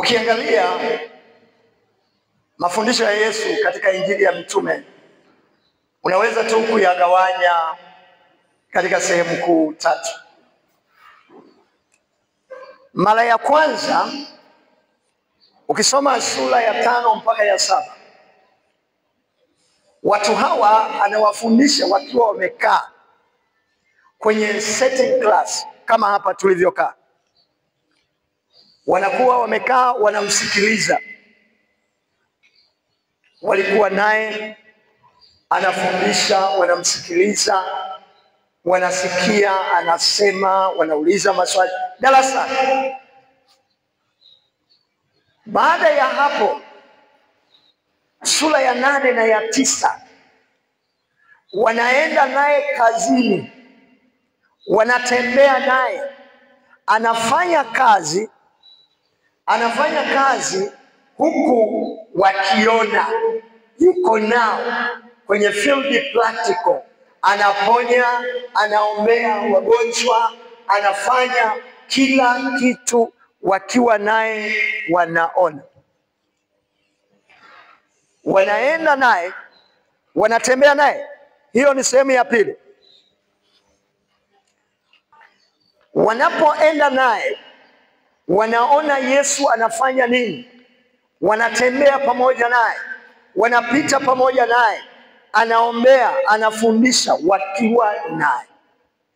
Ukiangalia mafundisho ya Yesu katika Injili ya mitume, unaweza tu kuyagawanya katika sehemu kuu tatu. Mara ya kwanza ukisoma sura ya 5 mpaka ya 7, watu hawa anawafundisha wakiwa wamekaa kwenye setting class kama hapa tulivyokaa. Wanakuwa wamekaa wanamsikiliza. Walikuwa naye anafundisha, wanamsikiliza, wanasikia anasema, wanauliza maswali darasa. Baada ya hapo sura ya 8 na ya 9 wanaenda naye kazini, wanatembea naye, anafanya kazi, anafanya kazi huku wakiona yuko nao kwenye field practical, anaponya, anaombea wagonjwa, anafanya kila kitu wakiwa naye wanaona. Wanaenda naye, wanatembea naye. Hiyo ni sehemu ya pili. Wanapoenda naye, wanaona Yesu anafanya nini. Wanatembea pamoja naye, wanapita pamoja naye, anaombea, anafundisha wakiwa naye.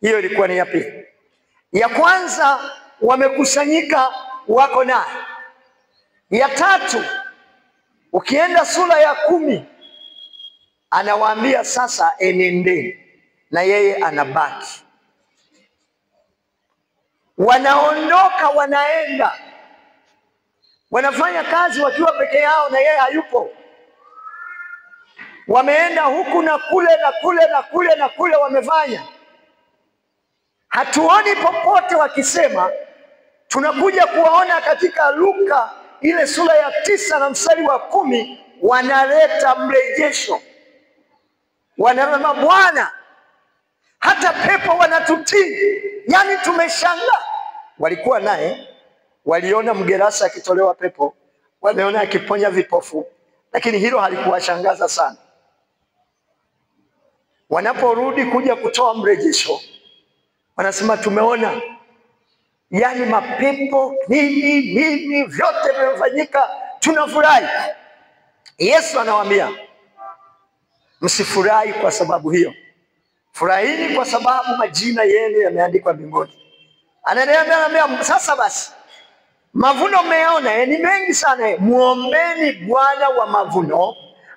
Hiyo ilikuwa ni ya pili. Ya kwanza wamekusanyika wako naye. Ya tatu, ukienda sura ya 10, anawaambia sasa enendeni, na yeye anabaki. Wanaondoka, wanaenda, wanafanya kazi wakiwa peke yao na yeye hayupo. Wameenda huku na kule na kule na kule na kule, wamefanya. Hatuoni popote wakisema. Tunakuja kuwaona katika Luka ile sura ya 9 na mstari wa 10, wanaleta mrejesho. Wanasema Bwana, hata pepo wanatutii. Yani tumeshangaa. Walikuwa naye, waliona Mgerasa akitolewa pepo, wameona akiponya vipofu, lakini hilo halikuwashangaza sana. Wanaporudi kuja kutoa mrejesho, wanasema tumeona, yani mapepo nini nini vyote vimefanyika, tunafurahi. Yesu anawaambia msifurahi kwa sababu hiyo, furahini kwa sababu majina yenu yameandikwa mbinguni. Anaendelea, sasa basi mavuno mmeona ni mengi sana, muombeni Bwana wa mavuno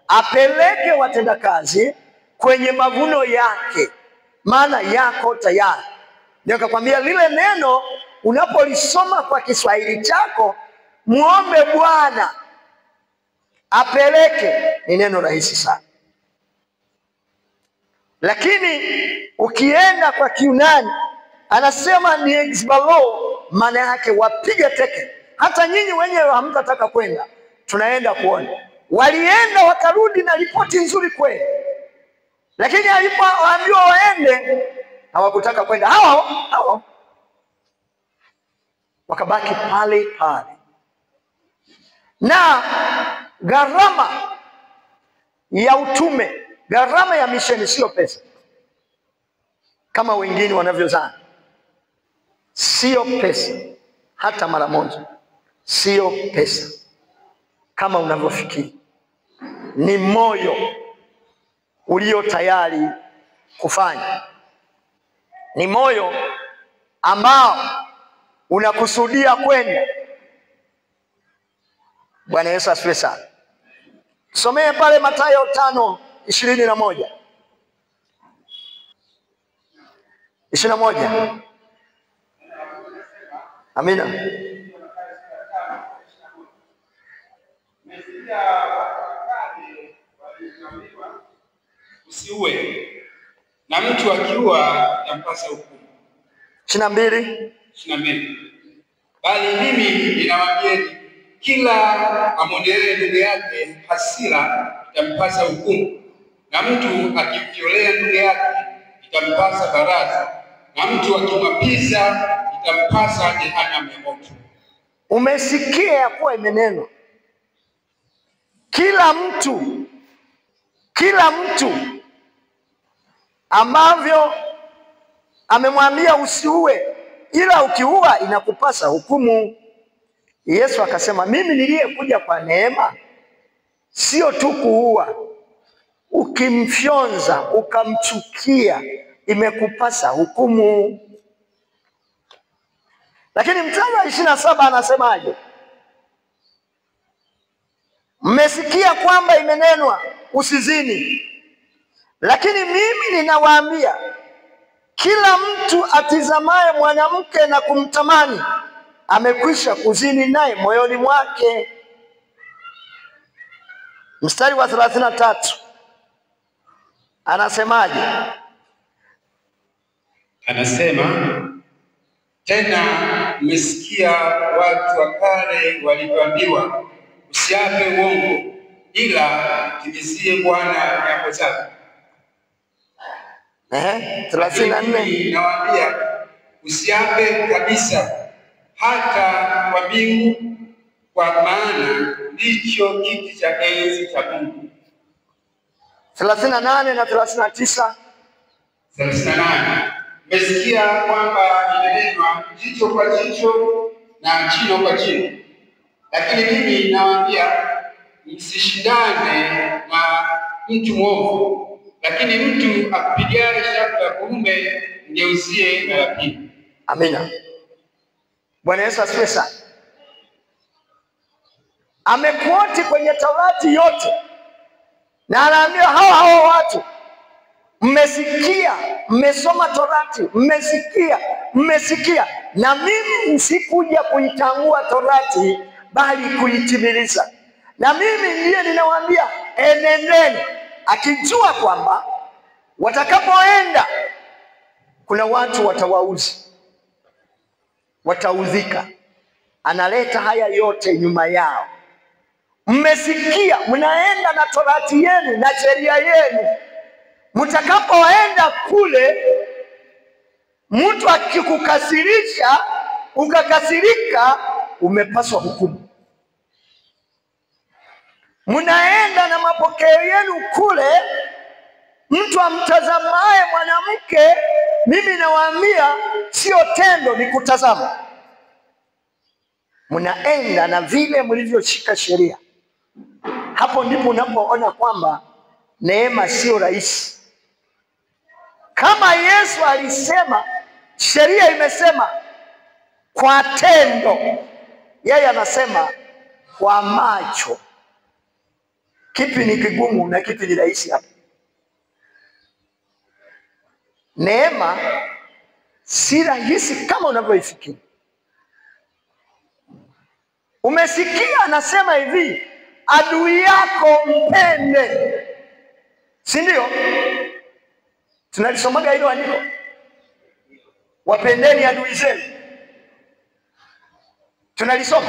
apeleke watendakazi kwenye mavuno yake, maana yako tayari. Nikakwambia lile neno unapolisoma kwa Kiswahili chako, muombe Bwana apeleke, ni neno rahisi sana. Lakini ukienda kwa Kiunani anasema ni exbalo, maana yake wapige teke. Hata nyinyi wenyewe hamtataka kwenda, tunaenda kuona. Walienda wakarudi na ripoti nzuri kweli, lakini alipoambiwa waende hawakutaka kwenda. Hao wakabaki pale pale. Na gharama ya utume, gharama ya misheni sio pesa kama wengine wanavyozani. Sio pesa hata mara moja, sio pesa kama unavyofikiri. Ni moyo ulio tayari kufanya, ni moyo ambao unakusudia kwenda. Bwana Yesu asifiwe sana. Somee pale Mathayo 5:21. 21. Amina. Usiue, na mtu akiua yampasa hukumu. 22. 22. Bali mimi ninawaambieni, kila amwondelee ndugu yake hasira itampasa hukumu, na mtu akimfyolea ndugu yake itampasa baraza, na mtu akimwapiza itampasa jehanamu ya moto. Umesikia ya kuwa imenenwa, kila mtu, kila mtu ambavyo amemwambia usiue, ila ukiua inakupasa hukumu. Yesu akasema, mimi niliyekuja kwa neema sio tu kuua, ukimfyonza ukamchukia imekupasa hukumu. Lakini mstari wa 27 anasemaje? Mmesikia kwamba imenenwa usizini, lakini mimi ninawaambia kila mtu atizamaye mwanamke na kumtamani amekwisha kuzini naye moyoni mwake. Mstari wa 33 anasemaje? Anasema, tena mmesikia watu wa kale walivyoambiwa, usiape uongo, ila timizie Bwana nyapo zako. 34 Nawaambia, usiape kabisa, hata kwa mbingu, kwa maana ndicho kiti cha enzi cha Mungu. 38 na 39. 38 Mmesikia kwamba imenenwa, jicho kwa jicho na jino kwa jino. Lakini mimi nawaambia, msishindane na mtu mwovu, lakini mtu akupigaye shavu la kuume mgeuzie na la pili. Amina. Bwana Yesu asifiwe sana. Amekuoti kwenye Torati yote, na anaambia hawa hawa watu, mmesikia, mmesoma Torati, mmesikia, mmesikia, na mimi msikuja kuitangua Torati bali kuitimiliza. Na mimi ndiye ninawaambia enendeni, akijua kwamba watakapoenda kuna watu watawauzi, wataudhika. Analeta haya yote nyuma yao. Mmesikia, mnaenda na Torati yenu na sheria yenu. Mtakapoenda kule, mtu akikukasirisha ukakasirika, umepaswa hukumu. Mnaenda na mapokeo yenu kule, mtu amtazamaye mwanamke, mimi nawaambia sio tendo, ni kutazama. Mnaenda na vile mlivyoshika sheria. Hapo ndipo unapoona kwamba neema sio rahisi. Kama Yesu alisema, sheria imesema kwa tendo, yeye anasema kwa macho. Kipi ni kigumu na kipi ni rahisi hapa? Neema si rahisi kama unavyoifikiri. Umesikia anasema hivi, adui yako mpende, si ndio? Tunalisomaga hilo andiko, wapendeni adui zenu. Tunalisoma,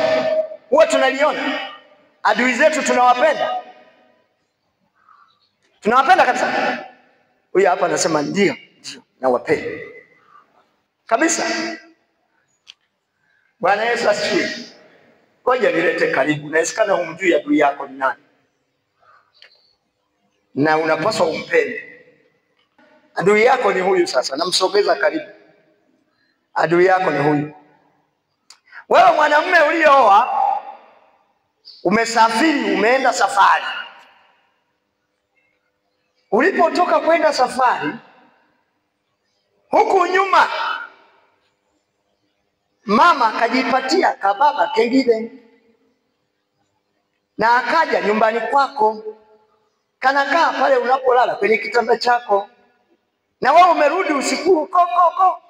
huwa tunaliona. Adui zetu tunawapenda, tunawapenda kabisa. Huyu hapa anasema ndio, ndio, nawapenda kabisa. Bwana Yesu asifiwe. Ngoja nilete karibu. Inawezekana humjui adui yako ni nani, na unapaswa umpende. Adui yako ni huyu. Sasa namsogeza karibu. Adui yako ni huyu. Wewe mwanamume uliyooa, umesafiri, umeenda safari. Ulipotoka kwenda safari, huku nyuma mama akajipatia kababa kengine, na akaja nyumbani kwako, kanakaa pale unapolala kwenye kitanda chako, na wewe umerudi usiku kokoko,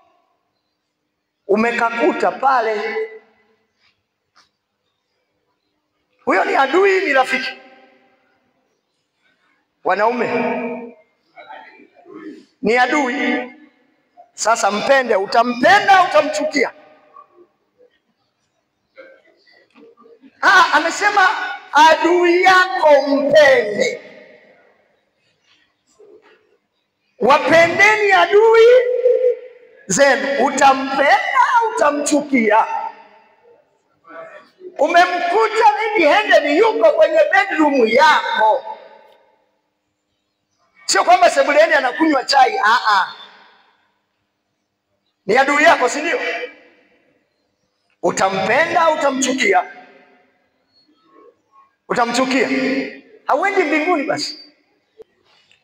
umekakuta pale. Huyo ni adui, ni rafiki? Wanaume, ni adui. Sasa mpende, utampenda utamchukia? Amesema adui yako mpende. Wapendeni adui zenu. Utampenda utamchukia? Umemkuta red-handed yuko kwenye bedroom yako. Sio kwamba sebuleni anakunywa chai, Ni adui yako, si ndio? Utampenda au utamchukia? Utamchukia. Hauendi mbinguni basi.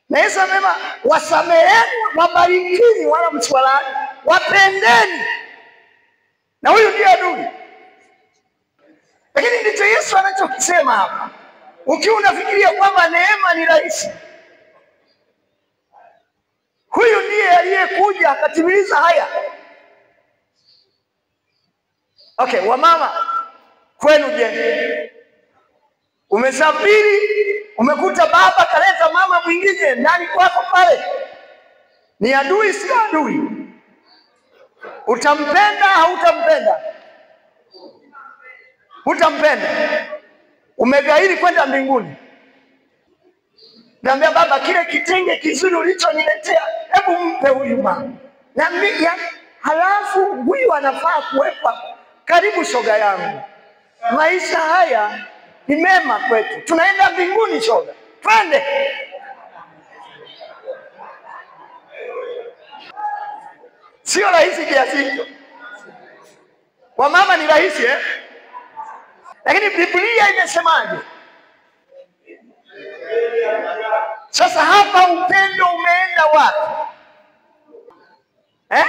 Na Yesu amesema wasameheni, wabarikini, wala msiwalaani, wapendeni. Na huyu ndiye adui. Lakini ndicho Yesu anachokisema hapa. Ukiwa unafikiria kwamba neema ni rahisi, huyu ndiye aliyekuja akatimiliza haya. Okay, wamama kwenu je? Umesafiri, umekuta baba kaleta mama mwingine ndani kwako pale. Ni adui, si adui? Utampenda au utampenda? Utampenda. Umegairi kwenda mbinguni. Naambia baba, kile kitenge kizuri ulichoniletea, hebu mpe huyu mama. Na mimi halafu huyu anafaa kuwepo karibu shoga yangu. Maisha haya ni mema kwetu. Tunaenda mbinguni shoga. Twende. Sio rahisi kiasi hicho. Kwa mama ni rahisi eh? Lakini Biblia imesemaje? Sasa hapa upendo umeenda wapi? Eh?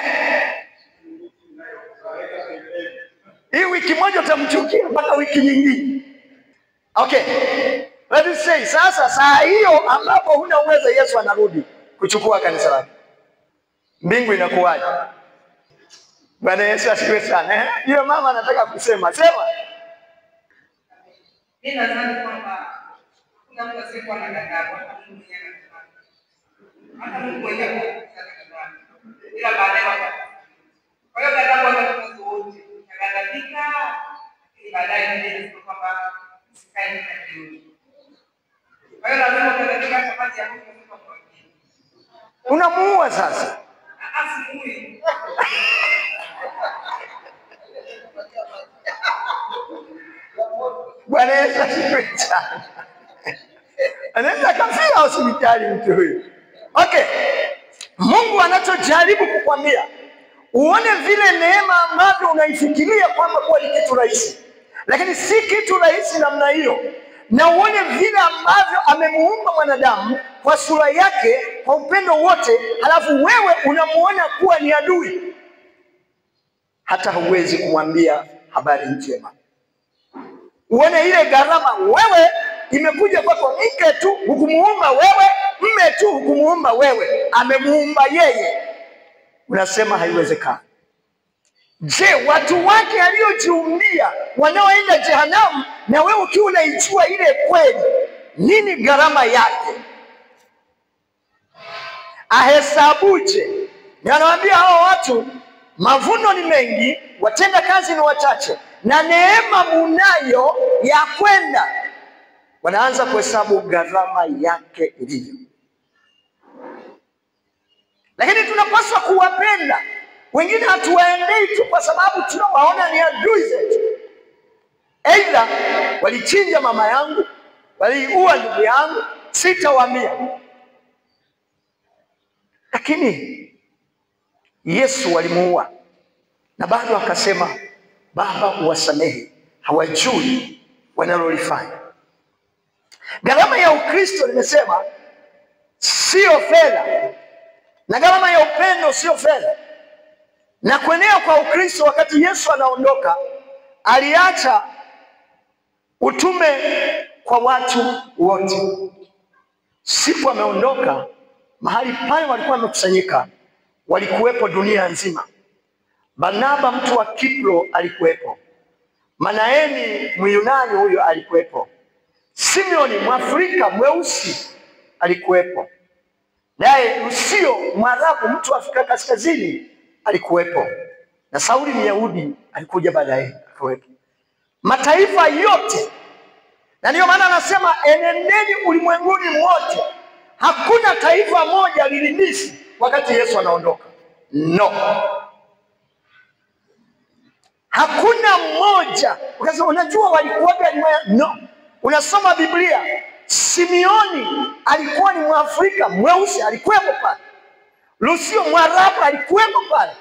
Hii wiki moja utamchukia mpaka wiki nyingine. Okay. Let us say sasa saa hiyo ambapo huna uwezo, Yesu anarudi kuchukua kanisa lake. Mbingu inakuwaje? Bwana Yesu asifiwe sana. Eh? Yule mama anataka kusema. Sema. Mimi nadhani kwamba kuna mtu asiyekuwa na ghadhabu, hata Mungu mwenyewe anasema. Hata Mungu mwenyewe anasema ghadhabu. Ila baadaye watu. Kwa hiyo ghadhabu hata tunazo wote. Utaghadhabika, lakini baadaye Biblia inasema kwamba usikae na jioni. Kwa hiyo lazima utaghadhabika hata maji ya Mungu kwa mwingine. Unamuua sasa. Asimuui. Bwana Yesu asifiwe sana. Anaweza kafia hospitali mtu huyu. Okay. Mungu anachojaribu kukwambia, uone vile neema ambavyo unaifikiria kwamba kuwa ni kitu rahisi, lakini si kitu rahisi namna hiyo. Na uone vile ambavyo amemuumba mwanadamu kwa sura yake, kwa upendo wote, halafu wewe unamuona kuwa ni adui. Hata huwezi kumwambia habari njema. Uone ile gharama wewe imekuja kwako, mke tu hukumuumba wewe, mme tu hukumuumba wewe, amemuumba yeye. Unasema haiwezekani. Je, watu wake aliojiumbia wanaoenda jehanamu, na wewe ukiwa unaijua ile kweli, nini gharama yake? Ahesabuje? Anawaambia hao watu, mavuno ni mengi, watenda kazi ni wachache, na neema munayo ya kwenda. Wanaanza kuhesabu gharama yake ilivyo. Lakini tunapaswa kuwapenda wengine. Hatuwaendei tu kwa sababu tunawaona ni adui zetu. Aidha walichinja mama yangu, waliua ndugu yangu, sitawaambia. Lakini Yesu walimuua, na bado akasema, Baba uwasamehe, hawajui wanalolifanya. Gharama ya Ukristo nimesema sio fedha, na gharama ya upendo sio fedha. Na kuenea kwa Ukristo, wakati Yesu anaondoka, aliacha utume kwa watu wote. Siku ameondoka, mahali pale walikuwa wamekusanyika, walikuwepo dunia nzima. Barnaba mtu wa Kipro alikuwepo, Manaeni Myunani huyo alikuwepo, Simeoni Mwafrika mweusi alikuwepo, naye Lusio Mwarabu mtu wa Afrika Kaskazini alikuwepo, na Sauli Myahudi alikuja baadaye akawepo. Mataifa yote. Na ndiyo maana anasema enendeni ulimwenguni mwote. Hakuna taifa moja lilimisi wakati Yesu anaondoka. No. Hakuna mmoja ukasema unajua walikuwa no. Unasoma Biblia, Simeoni alikuwa ni Mwafrika mweusi, alikuwepo pale. Lucio Mwarabu alikuwepo pale.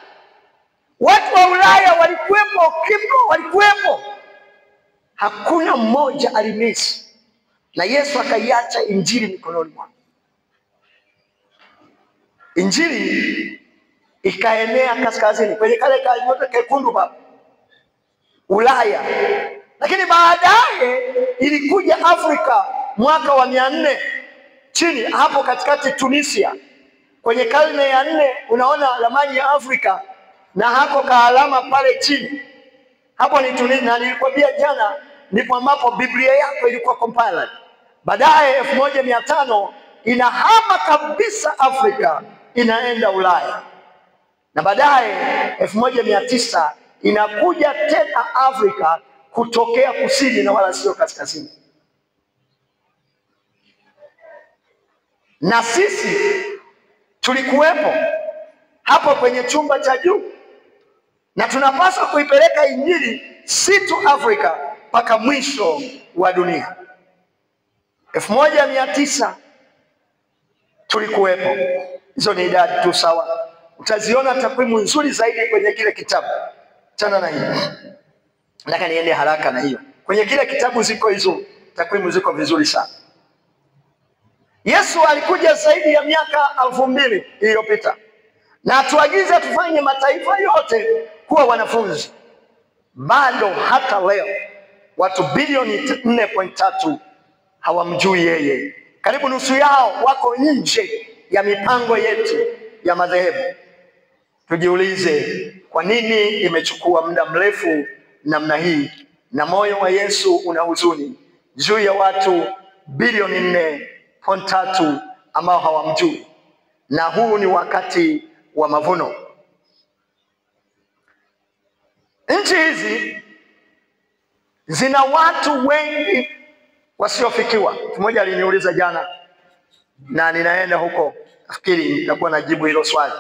Watu wa Ulaya walikuwepo, Kipro walikuwepo. Hakuna mmoja alimisi. Na Yesu akaiacha injili mikononi mwake. Injili ikaenea kaskazini kwenye kale kanyote kekundu baba, Ulaya. Lakini baadaye ilikuja Afrika mwaka wa 400 chini hapo katikati Tunisia. Kwenye karne ya 4 unaona ramani ya Afrika na hako kaalama pale chini. Hapo ni Tunisia, na nilikwambia jana ndipo ambapo Biblia yako ilikuwa compiled. Baadaye 1500 inahama kabisa Afrika, inaenda Ulaya. Na baadaye 1900 inakuja tena Afrika kutokea kusini na wala sio kaskazini. Na sisi tulikuwepo hapo kwenye chumba cha juu, na tunapaswa kuipeleka injili si tu Afrika mpaka mwisho wa dunia. 1900 tulikuwepo. Hizo ni idadi tu sawa. Utaziona takwimu nzuri zaidi kwenye kile kitabu. Chana na hiyo. Nataka niende haraka na hiyo. Kwenye kile kitabu ziko hizo takwimu, ziko vizuri sana. Yesu alikuja zaidi ya miaka 2000 iliyopita na atuagiza tufanye mataifa yote kuwa wanafunzi. Bado hata leo watu bilioni 4.3 hawamjui yeye. Karibu nusu yao wako nje ya mipango yetu ya madhehebu. Tujiulize, kwa nini imechukua muda mrefu namna hii? Na moyo wa Yesu una huzuni juu ya watu bilioni 4.3 ambao hawamjui. Na huu ni wakati wa mavuno. Nchi hizi zina watu wengi wasiofikiwa. Mtu mmoja aliniuliza jana, na ninaenda huko, nafikiri nitakuwa najibu hilo swali.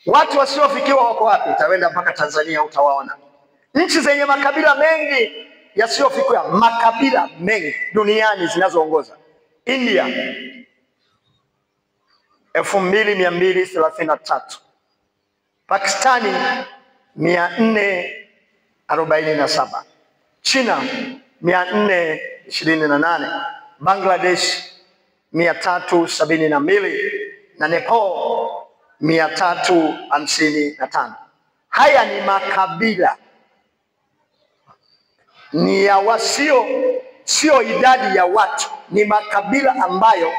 Watu wasiofikiwa wako wapi? Utaenda mpaka Tanzania utawaona. Nchi zenye makabila mengi yasiyofikiwa, makabila mengi duniani zinazoongoza. India 2233, Pakistani 447, China 428, Bangladesh 372 na Nepal 355. Haya ni makabila, ni ya wasio, sio idadi ya watu, ni makabila ambayo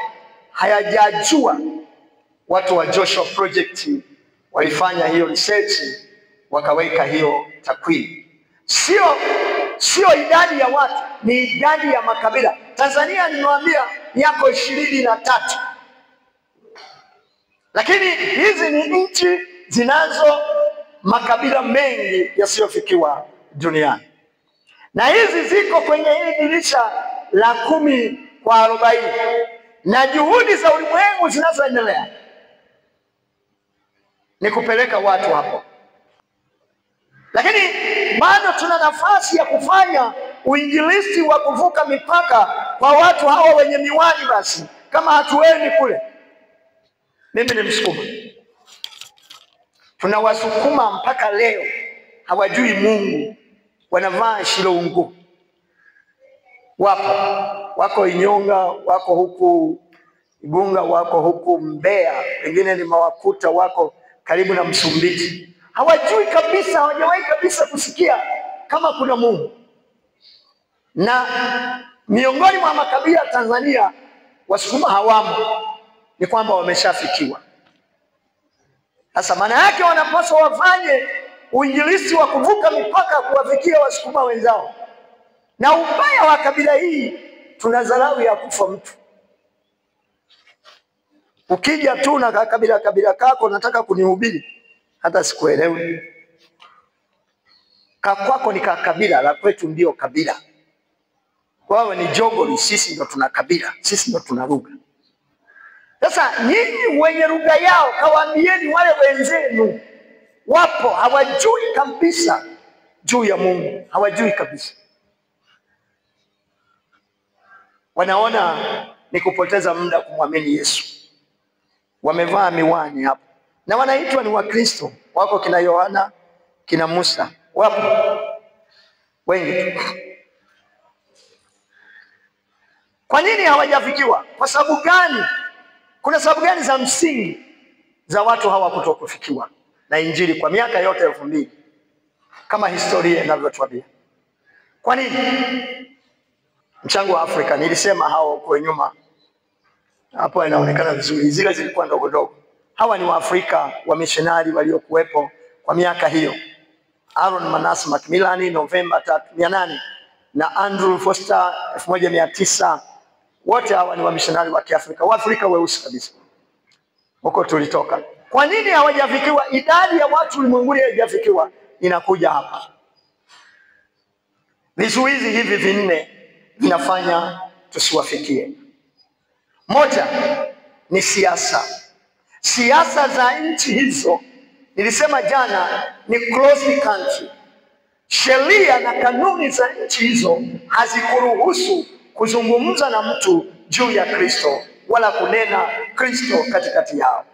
hayajajua. Watu wa Joshua Project walifanya hiyo research, wakaweka hiyo takwimu. Sio idadi ya watu, ni idadi ya makabila. Tanzania nimewaambia yako 23. Lakini hizi ni nchi zinazo makabila mengi yasiyofikiwa duniani. Na hizi ziko kwenye hili dirisha la 10 kwa 40. Na juhudi za ulimwengu zinazoendelea ni kupeleka watu hapo. Lakini bado tuna nafasi ya kufanya uinjilisti wa kuvuka mipaka kwa watu hawa wenye miwani. Basi kama hatuendi kule, mimi ni Msukuma, tunawasukuma mpaka leo hawajui Mungu, wanavaa shilongo. Wapo, wako Inyonga, wako huku Igunga, wako huku Mbeya, wengine ni Mawakuta, wako karibu na Msumbiji. Hawajui kabisa, hawajawahi kabisa kusikia kama kuna Mungu. Na miongoni mwa makabila Tanzania Wasukuma hawamo, ni kwamba wameshafikiwa. Sasa maana yake wanapaswa wafanye uinjilisti wa kuvuka mipaka kuwafikia Wasukuma wenzao. Na ubaya wa kabila hii, tunadharau ya kufa mtu. Ukija tu na kabila kako nataka kunihubiri, hata sikuelewi. Kakwako ni kabila, la kwetu ndio kabila. Wao ni jogoli, sisi ndo tuna kabila, sisi ndo tuna lugha. Sasa nyinyi wenye lugha yao, kawaambieni wale wenzenu wapo hawajui kabisa. juu ya Mungu, hawajui kabisa. Wanaona ni kupoteza muda kumwamini Yesu. Wamevaa miwani hapo na wanaitwa ni Wakristo. Wako kina Yohana, kina Musa, wapo wengi tu. Kwa nini hawajafikiwa? Kwa sababu gani? Kuna sababu gani za msingi za watu hawa kutokufikiwa na Injili kwa miaka yote 2000 kama historia inavyotuambia? Kwa nini? Mchango wa Afrika, nilisema hao huko nyuma hapo inaonekana vizuri, zile zilikuwa ndogo ndogo. Hawa ni Waafrika wa missionary waliokuwepo kwa miaka hiyo. Aaron Manasseh Macmillan Novemba 1800 na Andrew Foster 1900. Wote hawa ni wamissionary wa Kiafrika, Waafrika weusi kabisa. Huko tulitoka. Kwa nini hawajafikiwa? Idadi ya watu ulimwenguni haijafikiwa, inakuja hapa. Vizuizi hivi vinne vinafanya tusiwafikie. Moja ni siasa. Siasa za nchi hizo, nilisema jana, ni closed country. Sheria na kanuni za nchi hizo hazikuruhusu kuzungumza na mtu juu ya Kristo wala kunena Kristo katikati yao.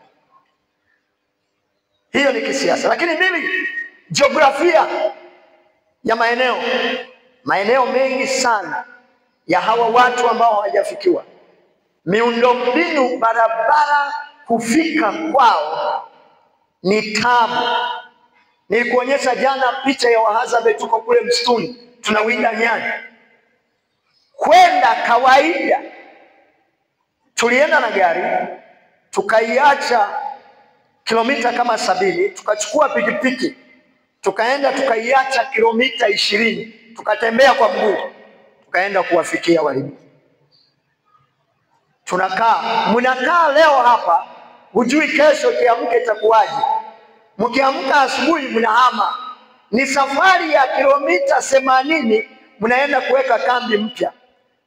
Hiyo ni kisiasa. Lakini mbili, jiografia ya maeneo. Maeneo mengi sana ya hawa watu ambao hawajafikiwa, miundombinu barabara kufika kwao ni tabu. Nilikuonyesha jana picha ya Wahadzabe, tuko kule msituni tunawinda nyani. Kwenda kawaida tulienda na gari tukaiacha kilomita kama 70, tukachukua pikipiki tukaenda tukaiacha kilomita 20, tukatembea kwa mguu tukaenda kuwafikia walimu. Tunakaa, mnakaa leo hapa, hujui kesho kiamke itakuwaje. Mkiamka asubuhi mnahama. Ni safari ya kilomita 80, mnaenda kuweka kambi mpya.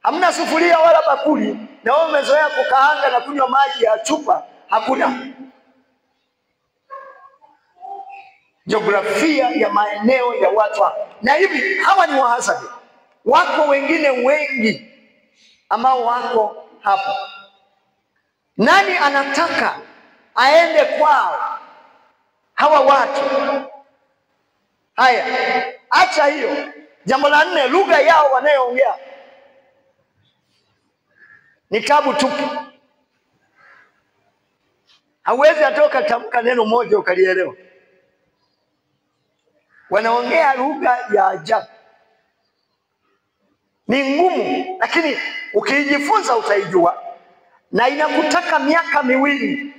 Hamna sufuria wala bakuli, na wewe umezoea kukaanga na kunywa maji ya chupa, hakuna. Jiografia ya maeneo ya watu. Na hivi hawa ni Wahadzabe. Wako wengine wengi ambao wako hapo. Nani anataka aende kwao hawa watu? Haya, acha hiyo. Jambo la nne, lugha yao wanayoongea ni tabu tupu. Hauwezi atoka tamka neno moja ukalielewa. Wanaongea lugha ya ajabu, ni ngumu, lakini ukijifunza utaijua, na inakutaka miaka 2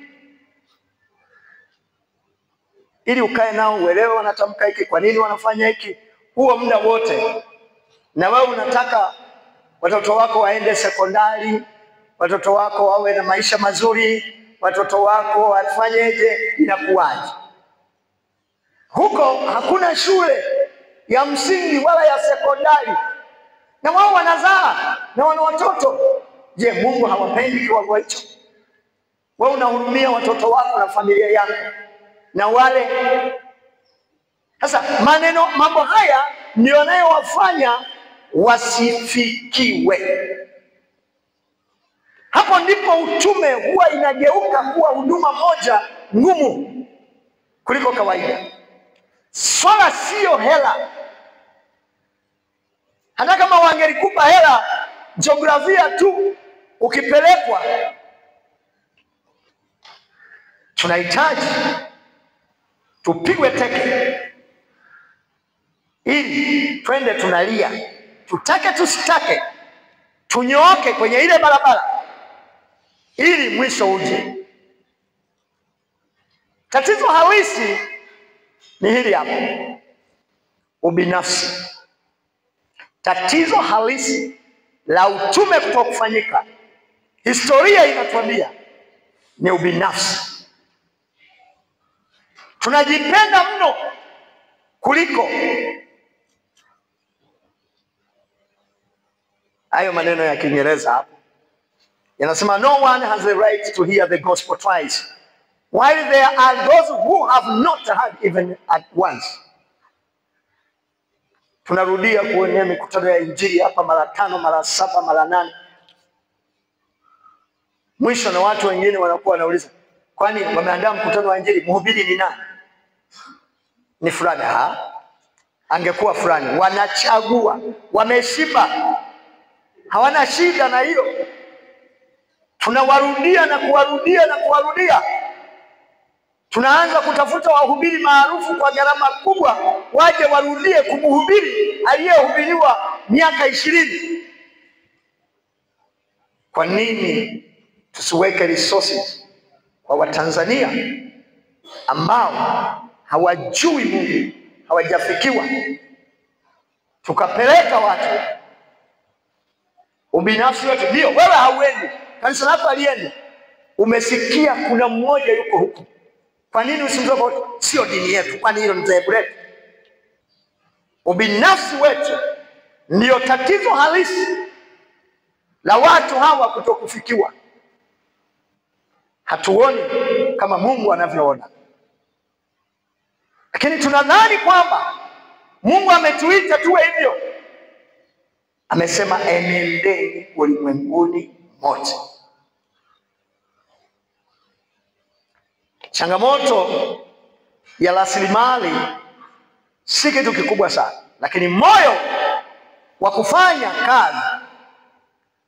ili ukae nao uelewe wanatamka hiki, kwa nini wanafanya hiki, huo muda wote. Na wewe unataka watoto wako waende sekondari, watoto wako wawe na maisha mazuri, watoto wako wafanyeje, inakuwaje? Huko hakuna shule ya msingi wala ya sekondari, na wao wanazaa na wana watoto. Je, Mungu hawapendi kiwango hicho? Wewe unahurumia watoto wako na familia yako na wale. Sasa maneno, mambo haya ndio yanayowafanya wasifikiwe. Hapo ndipo utume huwa inageuka kuwa huduma moja ngumu kuliko kawaida. Swala sio hela. Hata kama wangelikupa hela, jiografia tu ukipelekwa. Tunahitaji tupigwe teke ili twende tunalia, tutake tusitake, tunyooke kwenye ile barabara ili mwisho uje. Tatizo halisi ni hili hapa, ubinafsi. Tatizo halisi la utume kutokufanyika, historia inatuambia ni ubinafsi. Tunajipenda mno kuliko hayo maneno ya Kiingereza hapo yanasema, no one has the right to hear the gospel twice, while there are those who have not heard even at once. Tunarudia kuonea mikutano ya injili hapa mara 5, mara 7, mara 8. Mwisho na watu wengine wanakuwa wanauliza, kwani wameandaa mkutano wa injili, mhubiri ni nani? Ni fulani. Ha? Angekuwa fulani. Wanachagua, wameshiba, hawana shida na hiyo. Tunawarudia na kuwarudia na kuwarudia. Tunaanza kutafuta wahubiri maarufu kwa gharama kubwa waje warudie kumhubiri aliyehubiriwa miaka 20. Kwa nini tusiweke resources kwa Watanzania ambao hawajui Mungu, hawajafikiwa? Tukapeleka watu. Ubinafsi wetu ndio, wewe hauendi, kanisa lako haliendi. Umesikia kuna mmoja yuko huku. Kwa nini usimzoe? Sio dini yetu, kwani hilo ni dhehebu letu? Ubinafsi wetu ndio tatizo halisi la watu hawa kutokufikiwa. Hatuoni kama Mungu anavyoona. Lakini tunadhani kwamba Mungu ametuita tuwe hivyo. Amesema enendeni ulimwenguni mote. Changamoto ya rasilimali si kitu kikubwa sana, lakini moyo wa kufanya kazi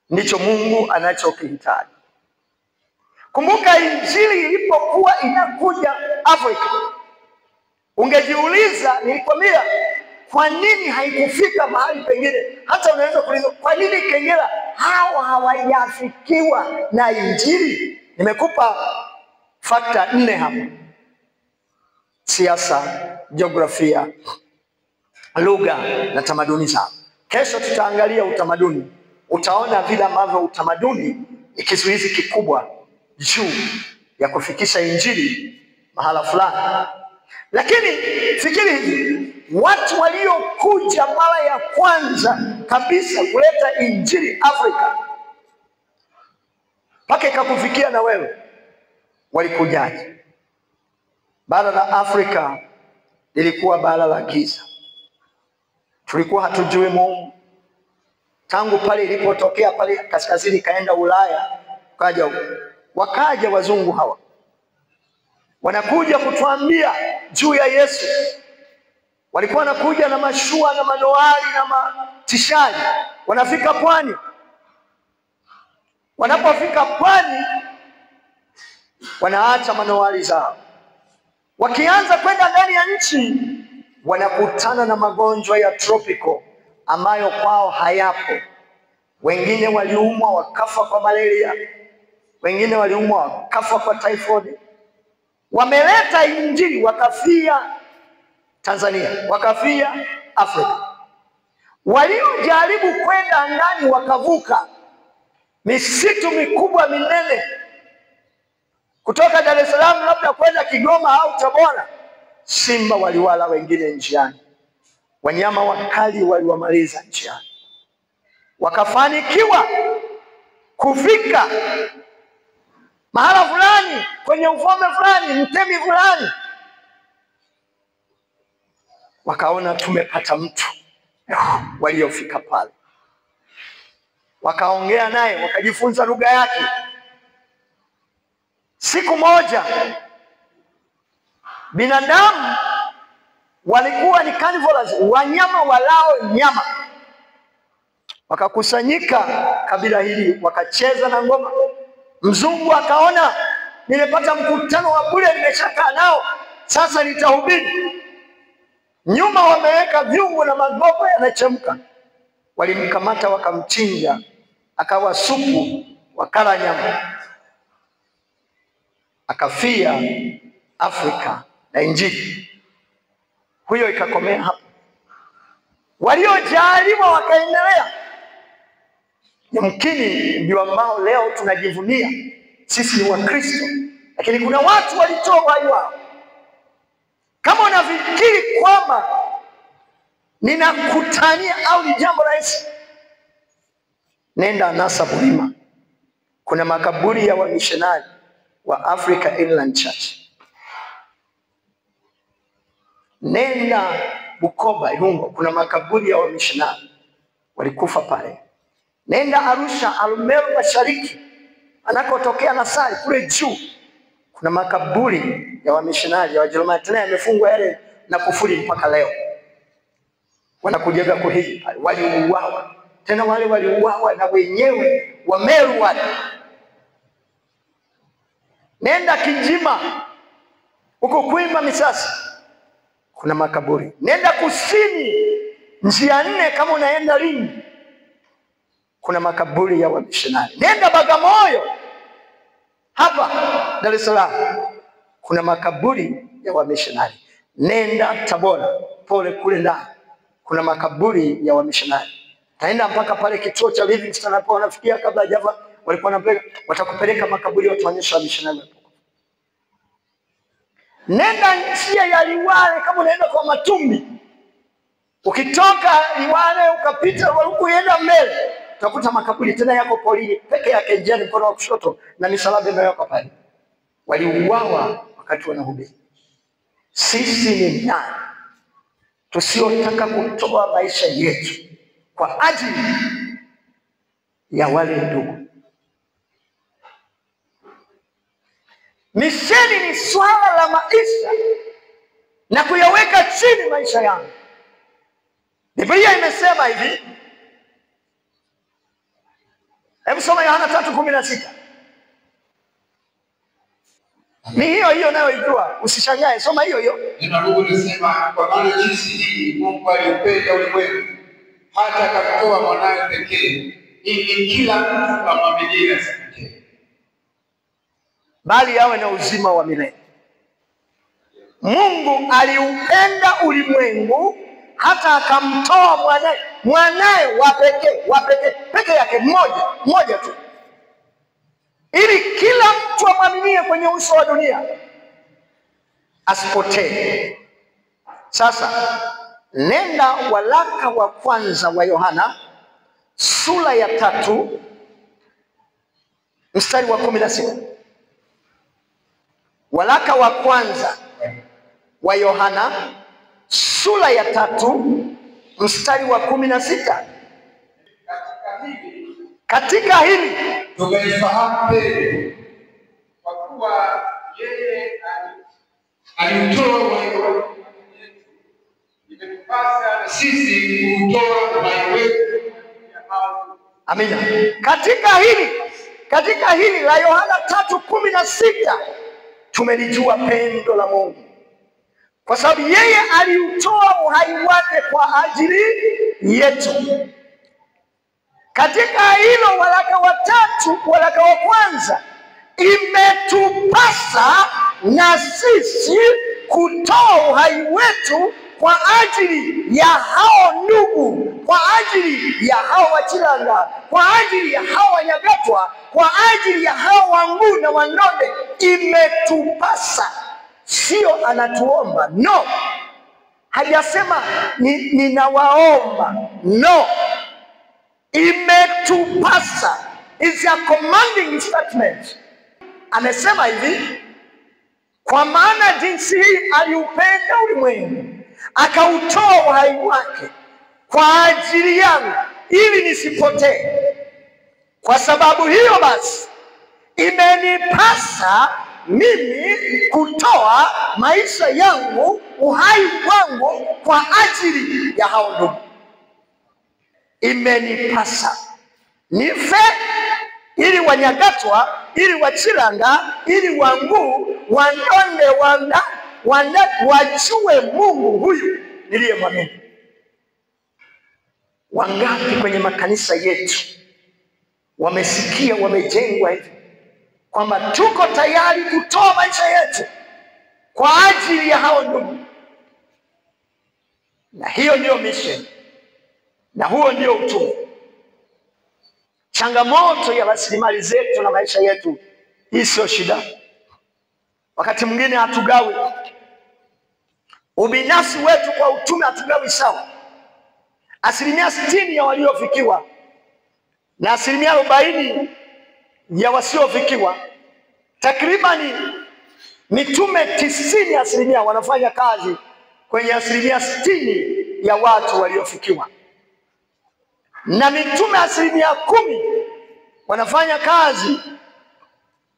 ndicho Mungu anachokihitaji. Kumbuka injili ilipokuwa inakuja Afrika, ungejiuliza, nilikwambia, kwa nini haikufika mahali pengine? Hata unaweza kuuliza, kwa nini Kengera hawa hawajafikiwa na injili? Nimekupa fakta 4 hapa: siasa, jiografia, lugha na tamaduni zao. Kesho tutaangalia utamaduni. Utaona vile ambavyo utamaduni ni kizuizi kikubwa juu ya kufikisha injili mahala fulani. Lakini fikiri hivi, watu waliokuja mara ya kwanza kabisa kuleta injili Afrika mpaka ikakufikia na wewe, walikujaje? Bara la Afrika lilikuwa bara la giza. Tulikuwa hatujui Mungu. Tangu pale ilipotokea pale kaskazini kaenda Ulaya, kaja wakaja wazungu hawa. Wanakuja kutuambia juu ya Yesu. Walikuwa wanakuja na mashua na manoari na matishari. Wanafika pwani. Wanapofika pwani wanaacha manoari zao. Wakianza kwenda ndani ya nchi wanakutana na magonjwa ya tropical ambayo kwao hayapo. Wengine waliumwa wakafa kwa malaria, wengine waliumwa wakafa kwa typhoid. Wameleta injili wakafia Tanzania, wakafia Afrika. Waliojaribu kwenda angani wakavuka misitu mikubwa minene kutoka Dar es Salaam labda kwenda Kigoma au Tabora, simba waliwala wengine njiani, wanyama wakali waliwamaliza njiani. Wakafanikiwa kufika mahala fulani, kwenye ufalme fulani, mtemi fulani. Wakaona tumepata mtu. Waliofika pale wakaongea naye, wakajifunza lugha yake. Siku moja binadamu walikuwa ni carnivores, wanyama walao nyama. Wakakusanyika kabila hili, wakacheza na ngoma. Mzungu akaona, nimepata mkutano wa bure, nimeshakaa nao, sasa nitahubiri. Nyuma wameweka vyungu na magogo yanachemka. Walimkamata wakamchinja, akawa supu, wakala nyama. Akafia Afrika na injili huyo ikakomea hapo. Waliojaliwa wakaendelea. Yamkini ndio ambao leo tunajivunia sisi ni Wakristo, lakini kuna watu walitoa uhai wao. Kama unafikiri kwamba ninakutania au ni jambo rahisi, nenda Anasa Bulima, kuna makaburi ya wamishonari wa Africa Inland Church. Nenda Bukoba, Ihungo, kuna makaburi ya wamishonari walikufa pale. Nenda Arusha, Arumeru Mashariki, anakotokea Nasari kule juu, kuna makaburi ya wamishonari ya Wajerumani, tena yamefungwa yale na kufuli mpaka leo. Wanakujaga kuhiji pale, waliuawa. Tena wale waliuawa na wenyewe wa Meru wale. Nenda Kijima huko Kwimba Misasa, kuna makaburi. Nenda kusini njia 4 kama unaenda Lindi, kuna makaburi ya wamishonari. Nenda Bagamoyo hapa Dar es Salaam, kuna makaburi ya wamishonari. Nenda Tabora pole kule ndani, kuna makaburi ya wamishonari. Taenda mpaka pale kituo cha Livingstone hapo wanafikia, kabla Java walikuwa wanapeleka, watakupeleka makaburi watuonyesha wamishonari. Nenda njia ya Liwale kama unaenda kwa Matumbi, ukitoka Liwale ukapita ukienda mbele utakuta makaburi tena yako porini peke yake, njiani mkono wa kushoto, na misalaba imewekwa pale. Waliuawa wakati wanahubiri. Sisi ni nani tusiotaka kutoa maisha yetu kwa ajili ya wale ndugu? Misheni ni swala la maisha na kuyaweka chini maisha yangu. Biblia imesema hivi. Hebu soma Yohana 3:16. Ni hiyo hiyo nayoijua, usishangae, soma hiyo hiyo. Neno la Mungu linasema, kwa maana jinsi hii Mungu aliupenda ulimwengu hata akamtoa mwanawe pekee, ili kila mtu amwaminie asipotee, bali awe na uzima wa milele. Mungu aliupenda ulimwengu hata akamtoa mwanae wa pekee, peke yake, mmoja tu, ili kila mtu amwaminie kwenye uso wa dunia asipotee. Sasa nenda waraka wa kwanza wa Yohana sura ya 3 mstari wa 16. Waraka wa kwanza wa Yohana sura ya 3 mstari wa 16. Katika hili tumeifahamu pendo, kwa kuwa yeye aliutoa uhai wetu, imetupasa sisi kuutoa uhai wetu. Amina. Katika hili la Yohana 3:16 tumelijua pendo la Mungu, kwa sababu yeye aliutoa uhai wake kwa ajili yetu. Katika hilo waraka wa 3, waraka wa kwanza, imetupasa na sisi kutoa uhai wetu kwa ajili ya hao ndugu, kwa ajili ya hao Wachilanga, kwa ajili ya hao Wanyagatwa, kwa ajili ya hao Wangu na Wandonde. Imetupasa. Sio anatuomba, no. Hajasema ninawaomba, no. Imetupasa. It's a commanding statement. Amesema hivi, kwa maana jinsi hii aliupenda ulimwengu akautoa uhai wake kwa ajili yangu ili nisipotee. Kwa sababu hiyo basi imenipasa mimi kutoa maisha yangu, uhai wangu kwa ajili ya hao ndugu. Imenipasa nife ili Wanyagatwa, ili Wachilanga, ili Wangu, Wandonde, wajue Mungu huyu niliyemwamini. Wangapi kwenye makanisa yetu wamesikia, wamejengwa hivi kwamba tuko tayari kutoa maisha yetu kwa ajili ya hao ndugu? Na hiyo ndiyo mission, na huo ndio utume. Changamoto ya rasilimali zetu na maisha yetu, hii sio shida. Wakati mwingine hatugawi ubinafsi wetu kwa utume, hatugawi sawa. 60% ya waliofikiwa na 40% ya wasiofikiwa, takribani mitume 90% wanafanya kazi kwenye 60% ya watu waliofikiwa, na mitume 10% wanafanya kazi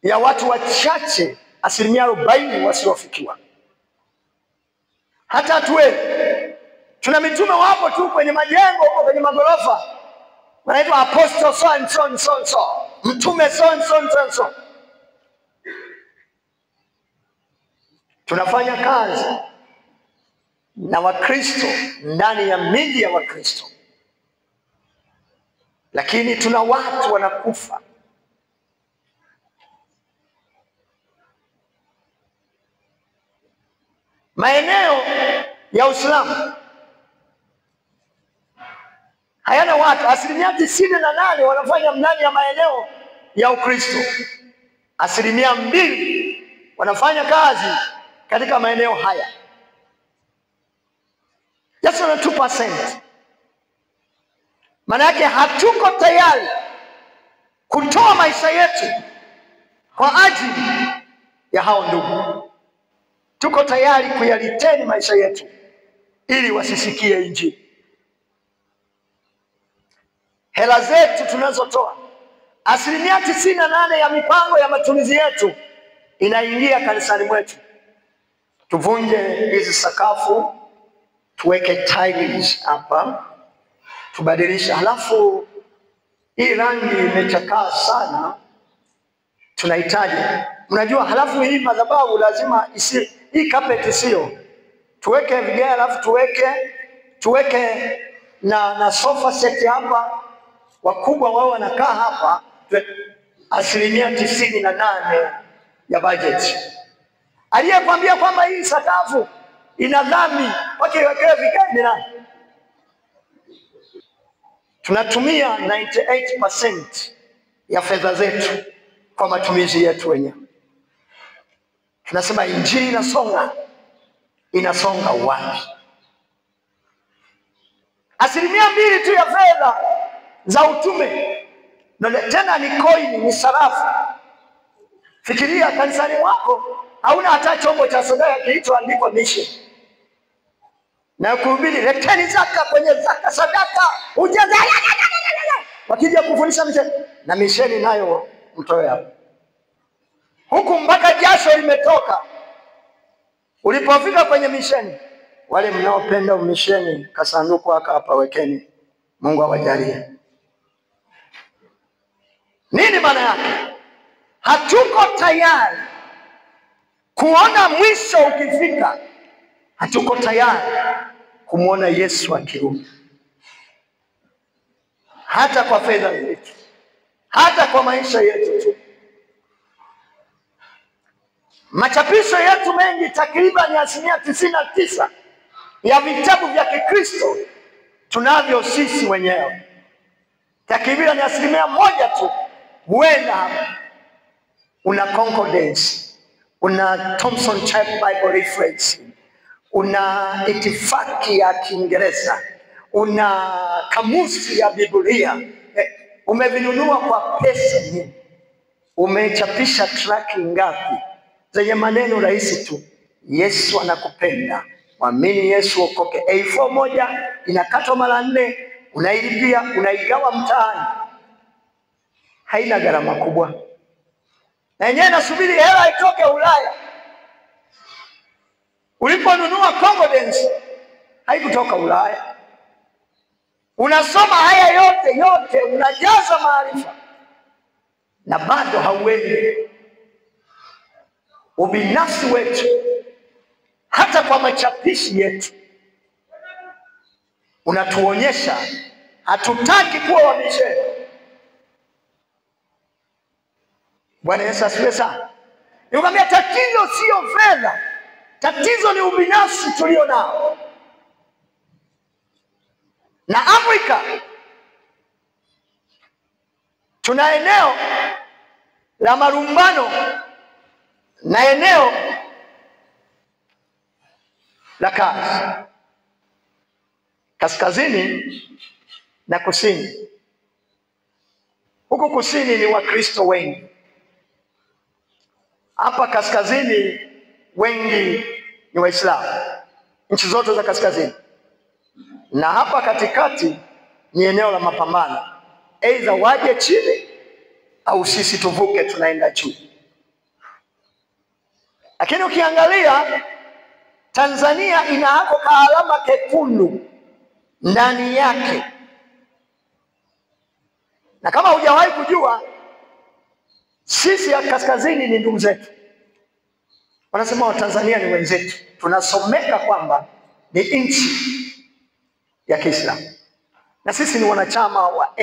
ya watu wachache 40% wasiofikiwa. Hata tuwe tuna mitume wapo tu kwenye majengo huko kwenye magorofa, wanaitwa apostle so and so and so and so, mtume so and so and so and so. Tunafanya kazi na Wakristo ndani ya miji ya Wakristo, lakini tuna watu wanakufa. Maeneo ya Uislamu hayana watu, 98% wanafanya ndani ya maeneo ya Ukristo, 2% wanafanya kazi katika maeneo haya. Just on 2%. Maana yake hatuko tayari kutoa maisha yetu kwa ajili ya hao ndugu. Tuko tayari kuyaliteni maisha yetu ili wasisikie Injili. Hela zetu tunazotoa, 98% ya mipango ya matumizi yetu inaingia kanisani mwetu. Tuvunje hizi sakafu, tuweke tiles hapa, tubadilishe. Halafu hii rangi imechakaa sana, tunahitaji, mnajua. Halafu hii madhabahu lazima hii carpet sio, tuweke vigae, halafu tuweke na sofa set hapa, wakubwa wao wanakaa hapa. 98% ya budget. Aliyekwambia kwamba hii sakafu ina dhambi wakiwekewa vigae ni nani? Tunatumia 98% ya fedha zetu kwa matumizi yetu wenyewe. Tunasema Injili inasonga. Inasonga wapi? 2% tu ya fedha za utume, na tena ni coin, ni sarafu. Fikiria kanisani mwako hauna hata chombo cha sadaka kilichoandikwa mission, na kuhubiri leteni zaka kwenye zaka sadaka ujaza. Wakija kufundisha mission, na misheni nayo mtoe hapo. Huku mpaka jasho limetoka. Ulipofika kwenye misheni, wale mnaopenda umisheni, kasanduku haka hapa wekeni. Mungu awajalie. Nini maana yake? Hatuko tayari kuona mwisho ukifika. Hatuko tayari kumuona Yesu akirudi. Hata kwa fedha zetu, hata kwa maisha yetu tu. Machapisho yetu mengi, takriban 99% ya vitabu vya Kikristo tunavyo sisi wenyewe. Takriban 1% tu huenda una concordance, una Thompson Type Bible Reference, una itifaki ya Kiingereza, una kamusi ya Biblia. Umevinunua kwa pesa nyingi. Umechapisha traki ngapi zenye maneno rahisi tu, Yesu anakupenda, mwamini Yesu okoke. A4 moja inakatwa mara 4, unailipia, unaigawa mtaani. Haina gharama kubwa. Na yenyewe nasubiri hela itoke Ulaya. Uliponunua concordance haikutoka Ulaya. Unasoma haya yote yote, unajaza maarifa na bado hauendi. Ubinafsi wetu hata kwa machapishi yetu unatuonyesha hatutaki kuwa wamisheni. Bwana Yesu asifiwe sana. Nikwambia tatizo sio fedha, tatizo ni ubinafsi tulio nao. Na Afrika tuna eneo la marumbano na eneo la kazi, kaskazini na kusini. Huku kusini ni Wakristo wengi, hapa kaskazini wengi ni Waislamu. nchi zote za kaskazini, na hapa katikati ni eneo la mapambano, aidha waje chini au sisi tuvuke, tunaenda juu. Lakini ukiangalia Tanzania ina hako kaalama kekundu ndani yake, na kama hujawahi kujua, sisi ya kaskazini ni ndugu zetu. Wanasema Watanzania ni wenzetu. Tunasomeka kwamba ni nchi ya Kiislamu, na sisi ni wanachama wa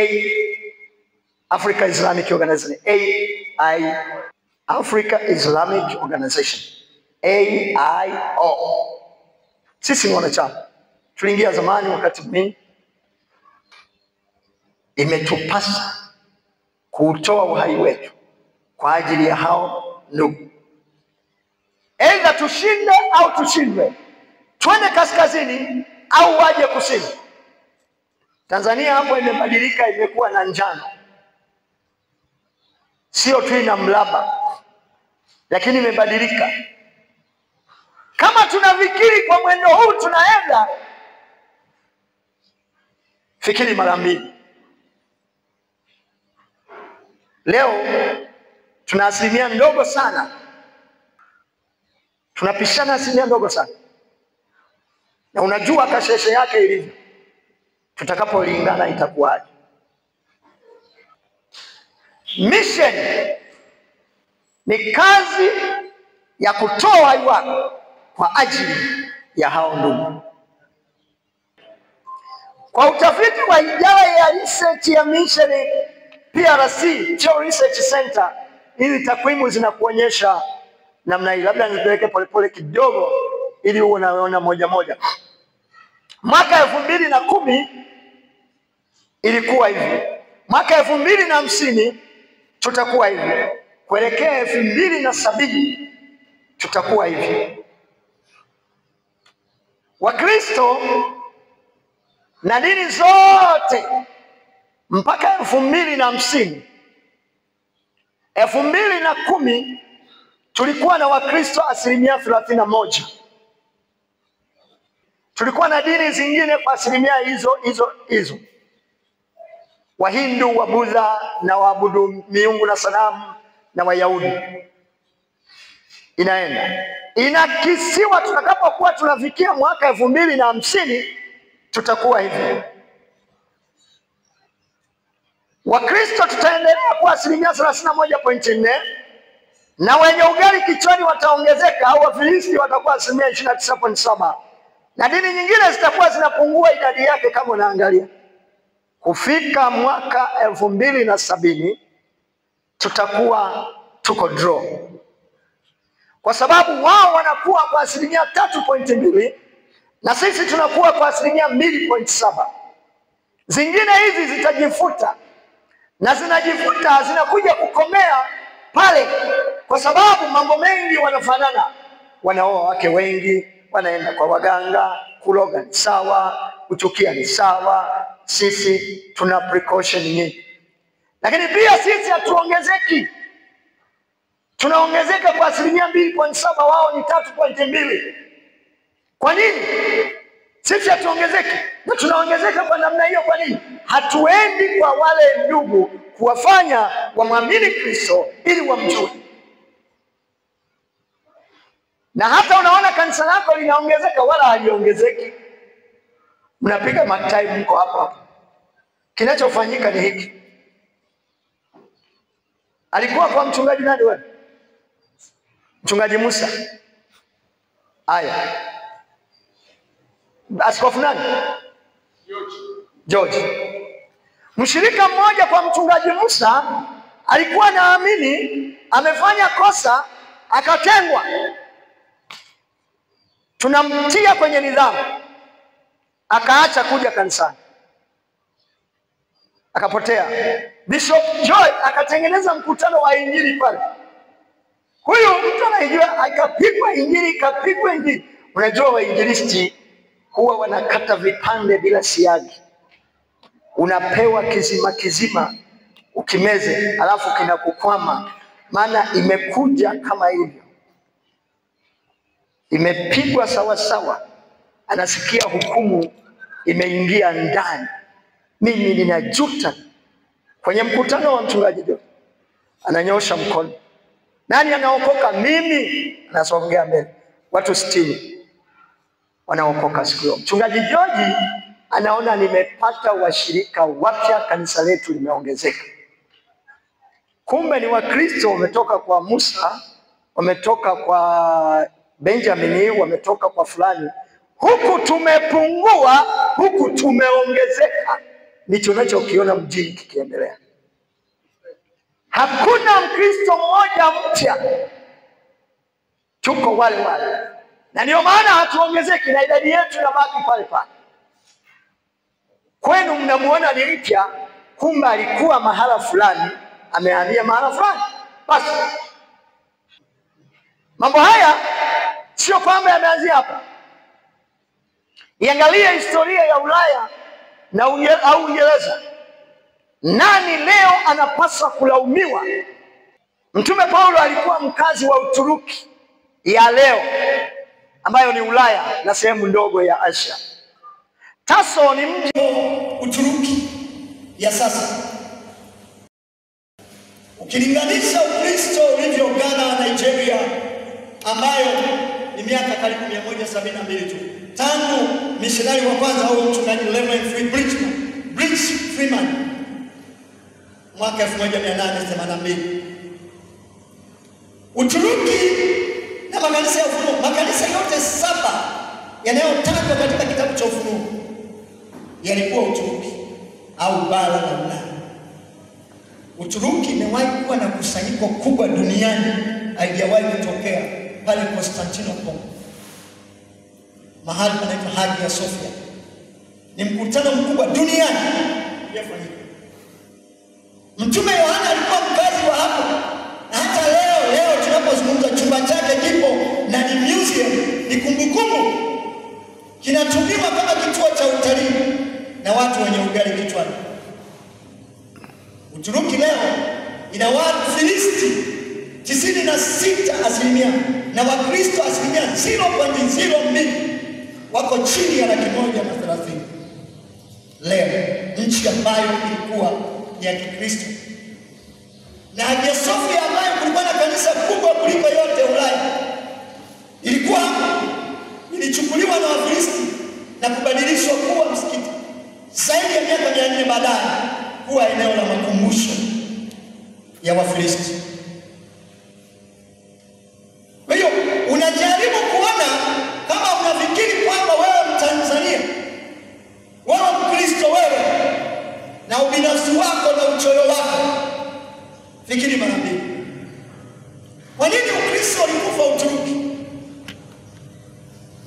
Africa Islamic Organization, AI, Africa Islamic Organization, AIO. Sisi ni wanachama, tuliingia zamani wakati mwingi. Imetupasa kuutoa uhai wetu kwa ajili ya hao ndugu, aidha tushinde au tushindwe, twende kaskazini au waje kusini. Tanzania hapo imebadilika, imekuwa na njano, sio tu ina mraba, lakini imebadilika. Kama tunafikiri kwa mwendo huu tunaenda, fikiri mara mbili. Leo tuna asilimia ndogo sana, tunapishana asilimia ndogo sana, na unajua kasheshe yake ilivyo. Tutakapolingana itakuwaje? Mission ni kazi ya kutoa uhai wako kwa ajili ya hao ndugu. Kwa utafiti wa idara ya research ya mission PRC, Geo Research Center, hizi takwimu zinakuonyesha namna hii. Labda nipeleke polepole kidogo ili uwe unaona moja moja. Mwaka 2010 ilikuwa hivi, mwaka 2050 tutakuwa hivi, kuelekea 2070 tutakuwa hivi. Wakristo na dini zote mpaka 2050, 2010 tulikuwa na Wakristo 31%. Tulikuwa na dini zingine kwa asilimia hizo hizo hizo, Wahindu, Wabudha na waabudu miungu na sanamu na Wayahudi. Inaenda inakisiwa, tutakapokuwa tunafikia mwaka 2050 tutakuwa hivi. Wakristo tutaendelea kuwa 31.4%, na wenye ugali kichwani wataongezeka, au Wafilisti watakuwa 29.7%, na dini nyingine zitakuwa zinapungua idadi yake. Kama unaangalia kufika mwaka 2070 tutakuwa tuko draw, kwa sababu wao wanakuwa kwa 3.2% na sisi tunakuwa kwa 2.7%. Zingine hizi zitajifuta, na zinajifuta zinakuja kukomea pale, kwa sababu mambo mengi wanafanana. Wanaoa wake wengi, wanaenda kwa waganga, kuloga ni sawa, kuchukia ni sawa. Sisi tuna precaution nyingi, lakini pia sisi hatuongezeki. Tunaongezeka kwa 2.7%, wao ni 3.2. Kwa nini sisi hatuongezeki na tunaongezeka kwa namna hiyo? Kwa nini hatuendi kwa wale ndugu kuwafanya wamwamini Kristo ili wamjue? Na hata unaona kanisa lako linaongezeka, wala haliongezeki, mnapiga matai, mko hapo hapo. Kinachofanyika ni hiki. Alikuwa kwa mchungaji nani wewe? Mchungaji Musa. Aya, askofu nani? George. Mshirika mmoja kwa mchungaji Musa alikuwa naamini amefanya kosa, akatengwa. Tunamtia kwenye nidhamu, akaacha kuja kanisani, akapotea. Bishop Joy akatengeneza mkutano wa injili pale. Huyu mtu anaijua, akapigwa injili, ikapigwa injili. Unajua wainjilisti huwa wanakata vipande bila siagi. Unapewa kizima kizima ukimeze, alafu kinakukwama, maana imekuja kama hivyo, imepigwa sawa sawa. Anasikia hukumu imeingia ndani. Mimi ninajuta. Kwenye mkutano wa mchungaji John ananyosha mkono. Nani anaokoka? Mimi. Anasongea mbele. Watu 60 wanaokoka siku hiyo. Mchungaji George anaona nimepata washirika wapya, kanisa letu limeongezeka. Kumbe ni Wakristo wametoka kwa Musa, wametoka kwa Benjamini, wametoka kwa fulani. Huku tumepungua, huku tumeongezeka. Ndicho unachokiona mjini kikiendelea. Hakuna Mkristo mmoja mpya, tuko wale wale. Na ndio maana hatuongezeki na idadi yetu inabaki pale pale. Kwenu mnamuona ni mpya, kumbe alikuwa mahala fulani, amehamia mahala fulani. Basi mambo haya sio kwamba yameanzia hapa. Iangalie historia ya Ulaya na au Uingereza. Nani leo anapaswa kulaumiwa? Mtume Paulo alikuwa mkazi wa Uturuki ya leo, ambayo ni Ulaya na sehemu ndogo ya Asia. Tarso ni mji Uturuki ya sasa. Ukilinganisha Ukristo ulivyo Ghana na Nigeria, ambayo ni miaka karibu 172 tu tangu missionary wa kwanza au mchungaji Reverend Bridge Freeman mwaka 1882. Uturuki na makanisa ya Ufunuo, makanisa yote 7 yanayotajwa katika kitabu cha Ufunuo yalikuwa Uturuki au bara la Ulaya. Uturuki imewahi kuwa na kusanyiko kubwa duniani, haijawahi kutokea, pale Constantinople, mahali panaitwa Hagia Sophia. Ni mkutano mkubwa duniani uliofanyika. Mtume Yohana alikuwa mkazi wa hapo, na hata leo tunapozungumza chumba chake kipo na ni museum, ni kumbukumbu, kinatumiwa kama kituo cha utalii na watu wenye ugali kichwani. Uturuki leo ina Wafilisti 96% na Wakristo 0.02%, wako chini ya 130,000 leo, nchi ambayo ilikuwa ya Kikristo. Na Hagia Sophia ambayo kulikuwa na kanisa kubwa kuliko yote Ulaya, ilikuwa hapo, ilichukuliwa na Wafilisti na kubadilishwa kuwa msikiti zaidi ya miaka 400 baadaye, kuwa eneo la makumbusho ya Wafilisti. Kwa hiyo unajaribu kuona, kama unafikiri kwamba wewe Mtanzania, wewe Mkristo, wewe na ubinafsi wako na uchoyo wako, fikiri mara mbili. Kwa nini Ukristo ulikufa Uturuki?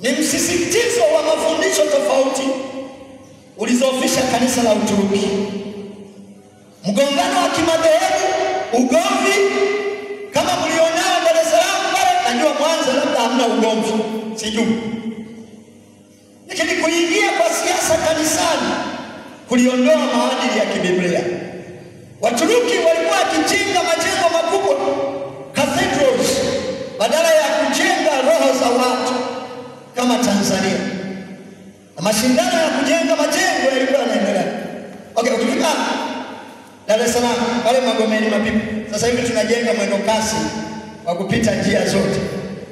Ni msisitizo wa mafundisho tofauti ulizofisha kanisa la Uturuki. Mgongano wa kimadhehebu, ugomvi kama mlionao Dar es Salaam pale, najua Mwanza labda hamna ugomvi, sijui. Lakini kuingia kwa siasa kanisani kuliondoa maadili ya kibiblia. Waturuki walikuwa wakijenga majengo makubwa, cathedrals, badala ya kujenga roho za watu kama Tanzania. Na mashindano ya kujenga majengo yalikuwa yanaendelea. Okay, ukifika Dar es Salaam pale Magomeni Mapipa, sasa hivi tunajenga mwendo kasi wa kupita njia zote.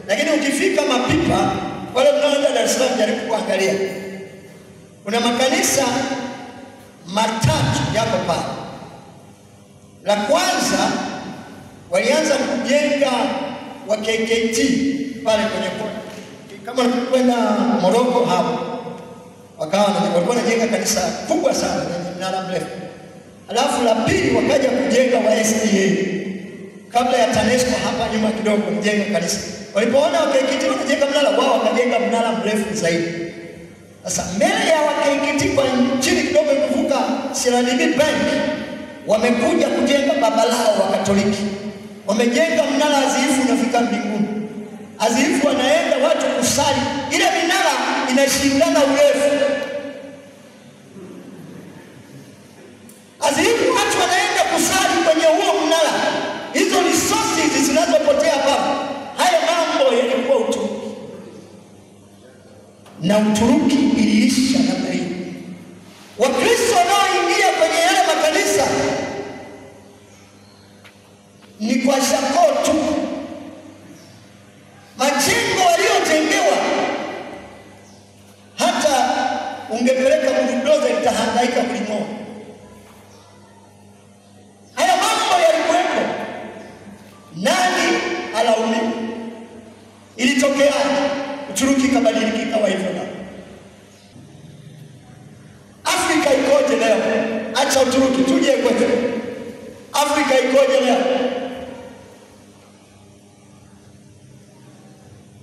Lakini ukifika Mapipa, wale mnaoenda Dar es Salaam jaribu kuangalia, kuna makanisa matatu yako pale. La kwanza walianza kujenga wa KKT pale kwenye kona, kama kwenda Morocco hapo, wakawa walikuwa wanajenga kanisa kubwa sana lenye mnara mrefu. Alafu la pili wakaja kujenga wa SDA kabla ya TANESCO hapa nyuma kidogo kujenga kanisa. Walipoona wa KKT wanajenga mnara wao, wakajenga mnara mrefu zaidi. Sasa mbele ya KKT kwa chini kidogo kuvuka CRDB Bank, wamekuja kujenga baba lao wa Katoliki. Wamejenga mnara azifu unafika mbinguni. Azifu wanaenda watu kusali. Ile minara inashindana urefu. Azifu watu wanaenda kusali kwenye huo mnara. Hizo resources zinazopotea pale. Haya mambo yalikuwa Uturuki. Na Uturuki iliisha namna hiyo. Wakristo wanaoingia kwenye yale makanisa ni kwa shako tu. Majengo waliojengewa, hata ungepeleka bulldozer itahangaika kuling'oa. Haya mambo yalikuwepo. Nani alaumiwa? Ilitokea Uturuki ikabadilika ikawa hivyo. Afrika ikoje leo? Acha Uturuki tuje kwetu. Afrika ikoje leo?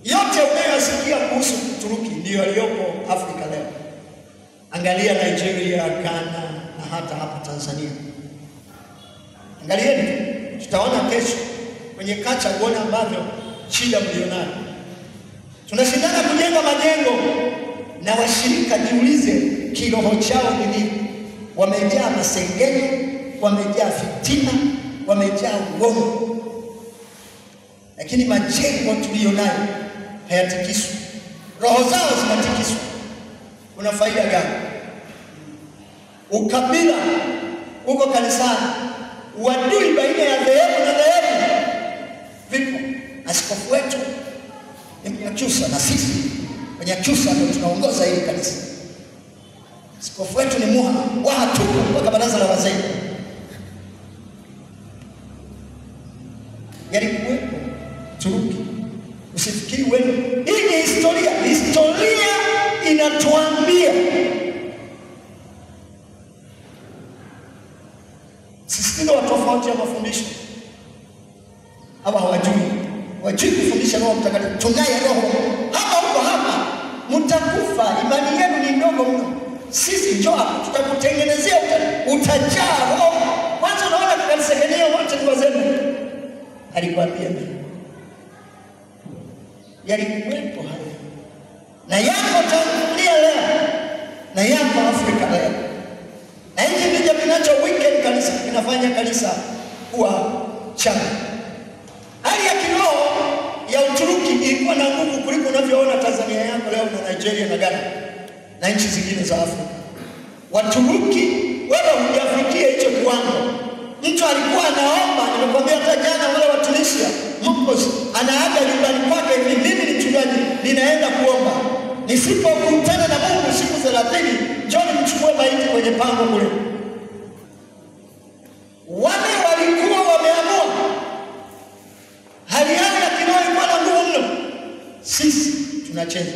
Yote unayosikia kuhusu Uturuki ndiyo yaliyopo Afrika leo. Angalia Nigeria, Ghana na hata hapa Tanzania. Angalieni, tutaona kesho kwenye kacha uone ambavyo shida mlionayo. Tunashindana kujenga majengo na washirika, jiulize kiroho chao ni nini? Wamejaa masengenyo, wamejaa fitina, wamejaa uongo. Lakini majengo tuliyonayo hayatikiswi. Roho zao zinatikiswa. Kuna faida gani? Ukabila uko kanisani, uadui baina ya dhehebu na dhehebu vipo. Askofu wetu ni Mnyakyusa na sisi Wanyakyusa ndio tunaongoza hili kanisa. Askofu wetu ni Muha, Waha tupu mpaka baraza la wazee. Yalikuwepo Uturuki. Usifikiri wewe, hii ni historia. Historia inatuambia sisitizo wa tofauti ya mafundisho. Hawa hawajui. Wajui kufundisha Roho Mtakatifu. Tunaye Roho. Hapa huko hapa mtakufa, imani yenu ni ndogo mno. Sisi njoo hapa tutakutengenezea, utajaa Roho. Kwanza unaona kanisa lenyewe wote ni wazembe. Alikwambia nini? Yalikuwepo haya. Na yako Tanzania leo, na yako Afrika leo. Na hiki ndicho kinacho weekend kanisa, kinafanya kanisa kuwa changa. Hali ya kiroho ya Uturuki ilikuwa na nguvu kuliko unavyoona Tanzania yako leo na Nigeria na Ghana na nchi zingine za Afrika. Waturuki wewe hujafikia hicho kiwango. Mtu alikuwa anaomba, nimekwambia hata jana wale wa Tunisia, Mkos anaaga nyumbani kwake hivi, mimi ni mchungaji, ninaenda kuomba. Nisipokutana na Mungu siku 30, njoni mchukue maiti kwenye pango kule. Wale walikuwa wameamua. Hali yao ya kiroho ilikuwa na nguvu mno. Sisi tunacheza.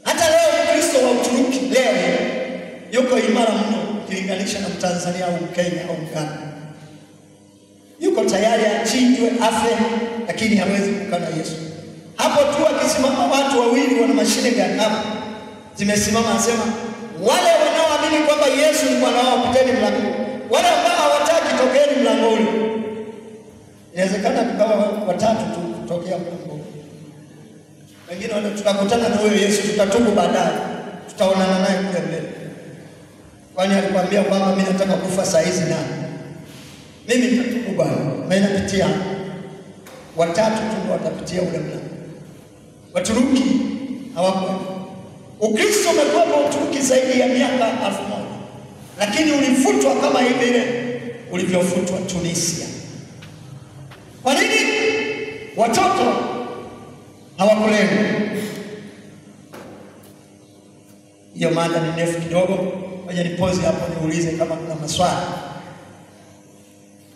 Hata leo Mkristo wa Uturuki leo yuko imara mno ukilinganisha na Mtanzania au Mkenya au Mganda. Yuko tayari achinjwe, afe, lakini hawezi kukana Yesu. Hapo tu akisimama watu wawili wana mashine gani hapo zimesimama, anasema wale wanaoamini kwamba Yesu ni Bwana wao piteni mlango, wale ambao hawataki tokeni mlango ule. Inawezekana tukawa watatu tu kutokea mlango. Wengine wale tutakutana na huyo Yesu, tutatubu baadaye, tutaonana naye kule mbele. Kwani alikwambia kwamba mimi nataka kufa saa hizi na mimi nitatubu bwana. Mimi napitia watatu tu ndio watapitia ule mlango. Waturuki hawakuwa. Ukristo umekuwa kwa Uturuki zaidi ya miaka 1000, lakini ulifutwa kama hivi ile ulivyofutwa Tunisia. Kwa nini? Watoto hawakulengwa. Hiyo mada ni ndefu kidogo. Ngoja nipoze hapo niulize kama kuna maswali.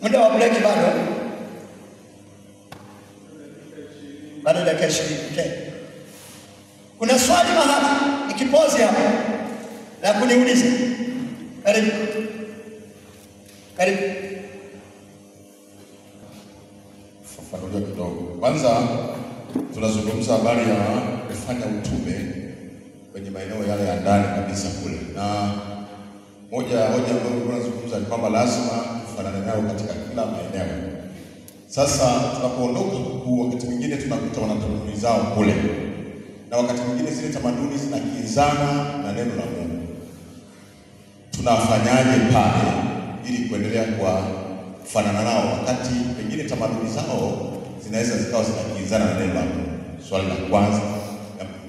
Muda wa break bado? Bado dakika 20. Okay. Kuna swali mahali nikipoze hapo la kuniuliza. Karibu. Karibu. Fafanulia kidogo. Kwanza tunazungumza habari ya kufanya utume kwenye maeneo yale ya ndani kabisa kule. Na moja ya hoja ambayo tulikuwa tunazungumza ni kwamba lazima tufanane nao katika kila maeneo. Sasa tunapoondoka huku, wakati mwingine tunakuta wana tamaduni zao kule, na wakati mwingine zile tamaduni zinakinzana na neno la Mungu. Tunafanyaje pale ili kuendelea kwa kufanana nao wakati pengine tamaduni zao zinaweza zikawa zinakinzana na neno la Mungu? Swali la kwanza.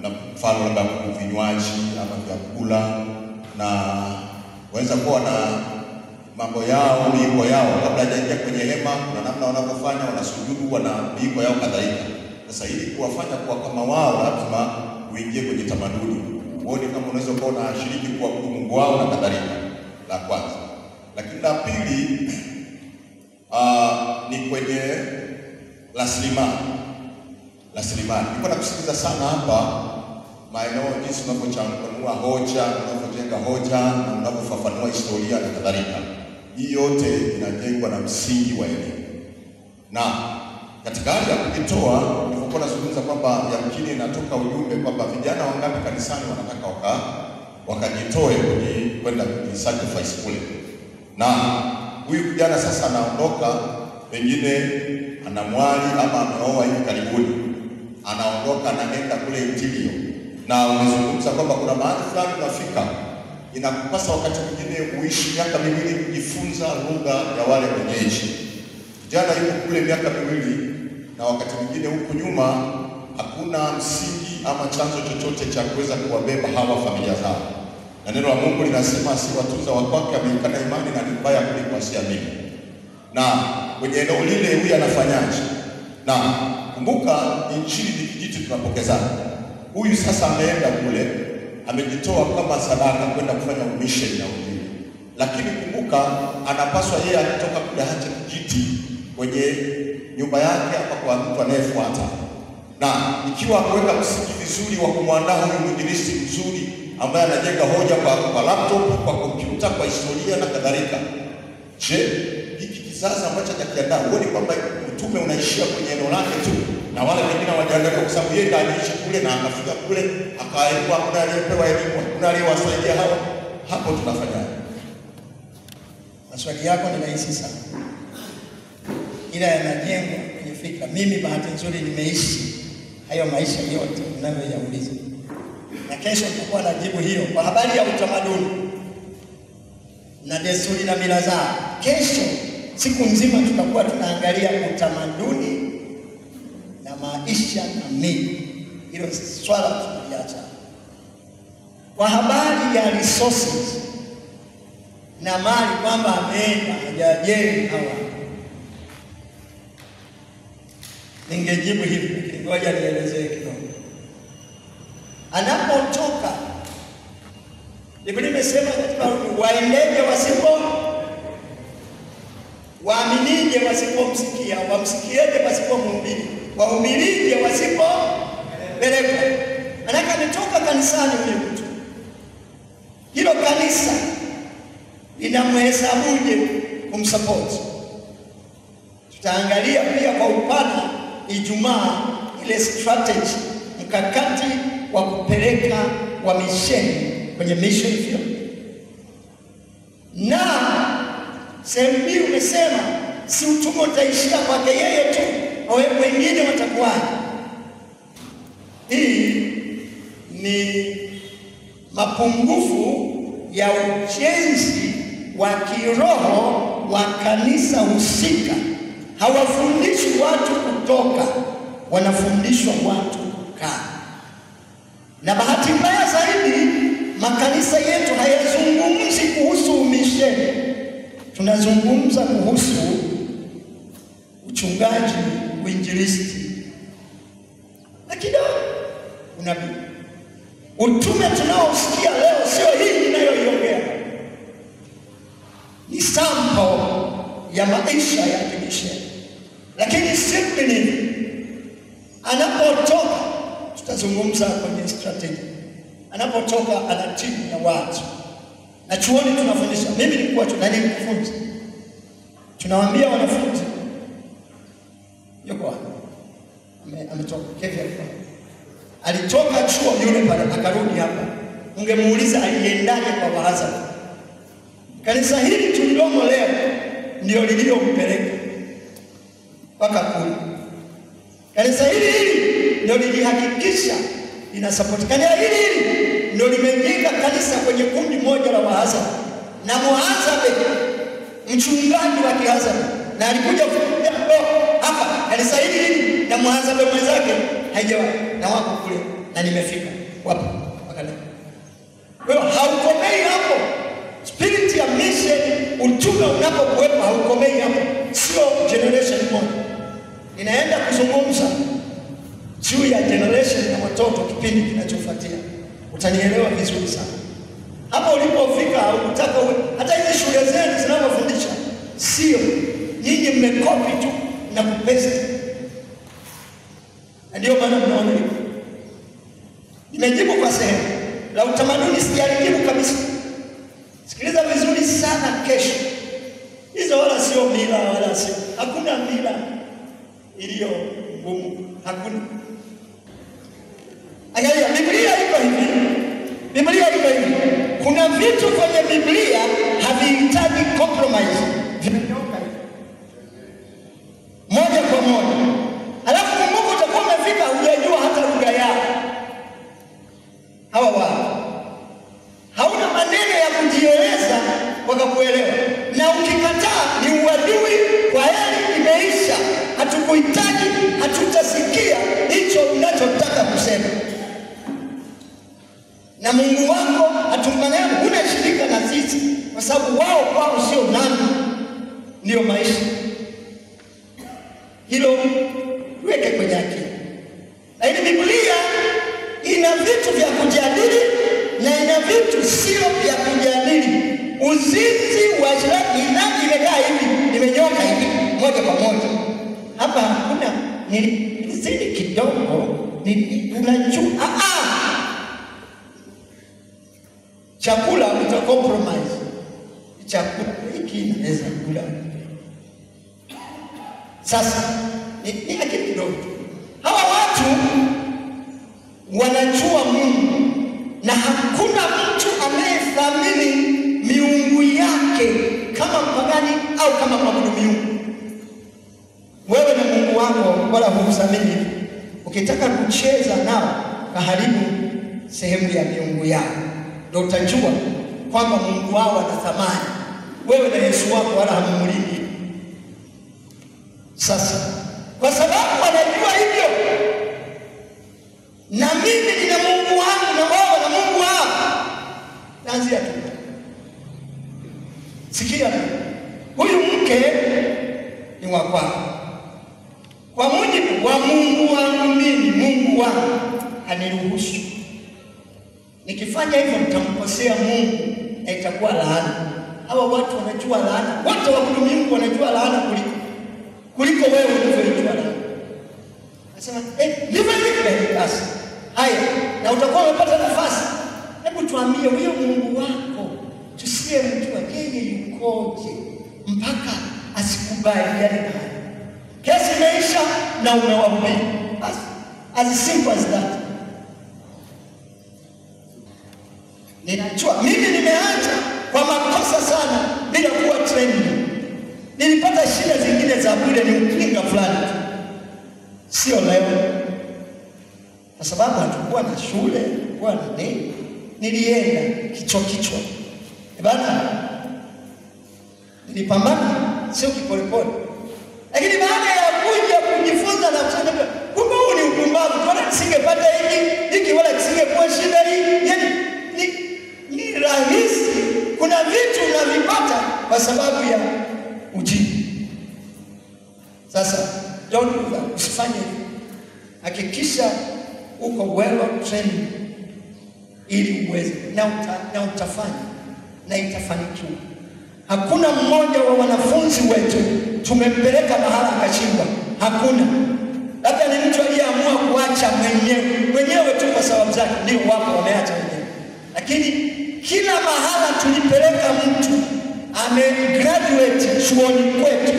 na mfano labda vinywaji ama vyakula, na waweza kuwa na mambo yao, miiko yao kabla hajaingia kwenye hema, kuna namna wanavyofanya, wanasujudu, wana miiko yao kadhalika. Sasa ili kuwafanya kuwa kama wao, lazima uingie kwenye tamaduni, uone kama unaweza kuwa unashiriki kuabudu Mungu wao na kadhalika. La kwanza. Lakini la pili ni kwenye rasilimali. Rasilimali. Nilikuwa nakusikiliza sana hapa maeneo jinsi unavyochanganua hoja, unavyojenga hoja na unavyofafanua historia na kadhalika. Hii yote inajengwa na msingi wa elimu. Na katika hali ya kujitoa, nilipokuwa nazungumza kwamba yamkini inatoka ujumbe kwamba vijana wangapi kanisani wanataka wakajitoe kwenda kujisacrifice kule. Na huyu kijana sasa anaondoka, pengine ana mwali ama ameoa hivi karibuni, anaondoka anaenda kule intilio. Na umezungumza kwamba kuna mahali fulani unafika, inakupasa wakati mwingine uishi miaka miwili kujifunza lugha ya wale wenyeji. Kijana yuko kule miaka miwili, na wakati mwingine huku nyuma hakuna msingi ama chanzo chochote cha kuweza kuwabeba hawa familia zao. Na neno la Mungu linasema si watunza wa kwake ameikana imani na ni mbaya kuliko asiamini. Na kwenye eneo lile huyu anafanyaje? Na kumbuka injili ni kijiti tunapokezana. Huyu sasa ameenda kule, amejitoa kama sadaka kwenda kufanya mission ya injili. Lakini kumbuka anapaswa yeye akitoka kule aache kijiti kwenye nyumba yake hapa kwa mtu anayefuata. Na ikiwa kuweka msingi vizuri wa kumwandaa huyu mwinjilisti mzuri ambaye anajenga hoja kwa laptop, kwa kompyuta, kwa historia na kadhalika. Je, hiki kizazi ambacho hajakiandaa, huoni kwamba utume unaishia kwenye eneo lake tu na wale wengine hawajaandaa? Kwa sababu yeye ndiye aliishi kule na akafika kule, akaelekwa, hakuna aliyepewa elimu, hakuna aliyewasaidia hawa. Hapo tunafanyaje? Maswali yako ni rahisi sana, ila yanajengwa kwenye fikra. Mimi bahati nzuri nimeishi hayo maisha yote unayoyauliza, na kesho nitakuwa na jibu hiyo kwa habari ya utamaduni na desturi na mila zao. Kesho siku nzima tutakuwa tunaangalia utamaduni na maisha na mila. Hilo swala tunaliacha. Kwa habari ya resources na mali, kwamba ameenda hajajenga hawa, ningejibu hivi, lakini ngoja nielezee kidogo. Anapotoka, Biblia imesema katika Warumi, waendeje wasipo, waaminije wasipomsikia, wamsikieje pasipomhubiri, wahubirije wasipopelekwa. Manake ametoka kanisani huyu mtu, hilo kanisa linamhesabuje kumsupport? Tutaangalia pia kwa upana Ijumaa ile strategy, mkakati wa kupeleka wa misheni kwenye mission field. Na sehemu hii umesema si utume utaishia kwake yeye tu, wengine watakuwaje? Hii ni mapungufu ya ujenzi wa kiroho wa kanisa husika. Hawafundishi watu kutoka, wanafundishwa watu kukaa. Na bahati mbaya zaidi, makanisa yetu hayazungumzi kuhusu misheni. Tunazungumza kuhusu uchungaji, uinjilisti na kidogo unabii. Utume tunaosikia leo sio hii ninayoiongea, ni sample ya maisha ya kimisheni. Lakini simply ni anapotoka, tutazungumza kwenye strategy. Anapotoka ana timu ya watu, na chuoni tunafundisha. Mimi nilikuwa na ni mkufunzi, tunawaambia wanafunzi, yuko wapi? Ametoka Kevin, alitoka chuo yule pale akarudi hapa. Ungemuuliza aliendaje kwa baraza. Kanisa hili tulilomo leo ndio lililompeleka mpaka kule. Kanisa hili hili ndio lilihakikisha ina support. Kanisa hili hili ndio limejenga kanisa kwenye kundi moja la wahazaba, na muhazabe mchungaji wa kihazabe, na alikuja hapa kanisa hili hili na muhazabe mwenzake haijawa na wako kule na nimefika wapi mpaka leo. Kwa hiyo haukomei hapo. Spirit ya mission, utume unapokuwepo haukomei hapo, sio generation moja. Ninaenda kuzungumza juu ya generation ya watoto kipindi kinachofuatia, utanielewa vizuri sana. Hapo ulipofika hukutaka uwe, hata hizi shule zenu zinazofundisha sio nyinyi, mmekopi tu na kupaste, na ndio maana mnaona hivyo. Nimejibu kwa sehemu la utamaduni, sijalijibu kabisa. Sikiliza vizuri sana kesho. Hizo wala sio mila, wala sio, hakuna mila iliyo ngumu, hakuna. Angalia, Biblia iko hivi. Biblia iko hivi. Kuna vitu kwenye Biblia havihitaji compromise, vimenyoka hivi moja kwa moja. Alafu kumbuka, utakuwa umefika hujajua hata lugha yao hawa watu, hauna maneno ya kujieleza wakakuelewa, na ukikataa ni uadui. Kwa heri, imeisha, hatukuhitaji, hatutasikia hicho unachotaka kusema. Na Mungu wako hatummaneno, huna shirika na sisi, kwa sababu wao kwao sio nani, ndiyo maisha. Hilo weke kwenye akili. Lakini Biblia ina vitu vya kujadili na ina vitu sio vya kujadili. Uzinzi wa uasherati imekaa hivi, imenyoka hivi moja kwa moja. Hapa hakuna nilizidi kidogo, unajua chakula uta compromise. Chakula hiki inaweza kula. Sasa ni akili kidogo tu. Hawa watu wanajua Mungu, na hakuna mtu anayethamini miungu yake kama mpagani au kama mwabudu miungu. Wewe na Mungu wako wala huthamini. Ukitaka kucheza nao, kaharibu sehemu ya miungu yao, ndio utajua kwamba Mungu wao ana thamani. Wewe na Yesu wako wala hamumlindi. Sasa kwa sababu wanajua hivyo, na mimi nina Mungu wangu na wao na Mungu wao. Naanzia tu. Sikia, huyu mke ni wa kwako. Kwa mujibu wa Mungu wangu mimi, Mungu wangu haniruhusu. Nikifanya hivyo nitamkosea Mungu na itakuwa laana. Hawa watu wanajua laana. Wote waabudu miungu wanajua laana kuliko wewe unavyojua laana. Anasema, ndivyo hivyo basi. Haya, na utakuwa umepata nafasi. Hebu tuambie huyo Mungu wako tusiyemjua yeye yukoje mpaka asikubaliane naye. Kesi imeisha na umewahubiri. Basi, as simple as that. Ninajua mimi nimeanza kwa makosa sana bila kuwa trained. Nilipata shida zingine za bure, ni ujinga fulani tu. Sio leo. Kwa sababu hatukuwa na shule, hatukuwa na nini. Nilienda kichwa kichwa. Bana, nilipambana sio kipolepole. Lakini baada ya kuja kujifunza na kusema kumbe huu ni upumbavu, wala nisingepata hiki, hiki wala nisingekuwa shida hii. Yaani ni rahisi. Kuna vitu unavipata kwa sababu ya ujinga. Sasa don't do that. Usifanye hivyo. Hakikisha uko well trained ili uweze na utafanya na itafanikiwa. Hakuna mmoja wa wanafunzi wetu tumempeleka mahala akashindwa. Hakuna. Labda ni mtu aliyeamua kuacha mwenyewe tu kwa sababu zake, ndio wapo wameacha wenyewe. Lakini kila mahala tulipeleka mtu amegraduate chuoni kwetu,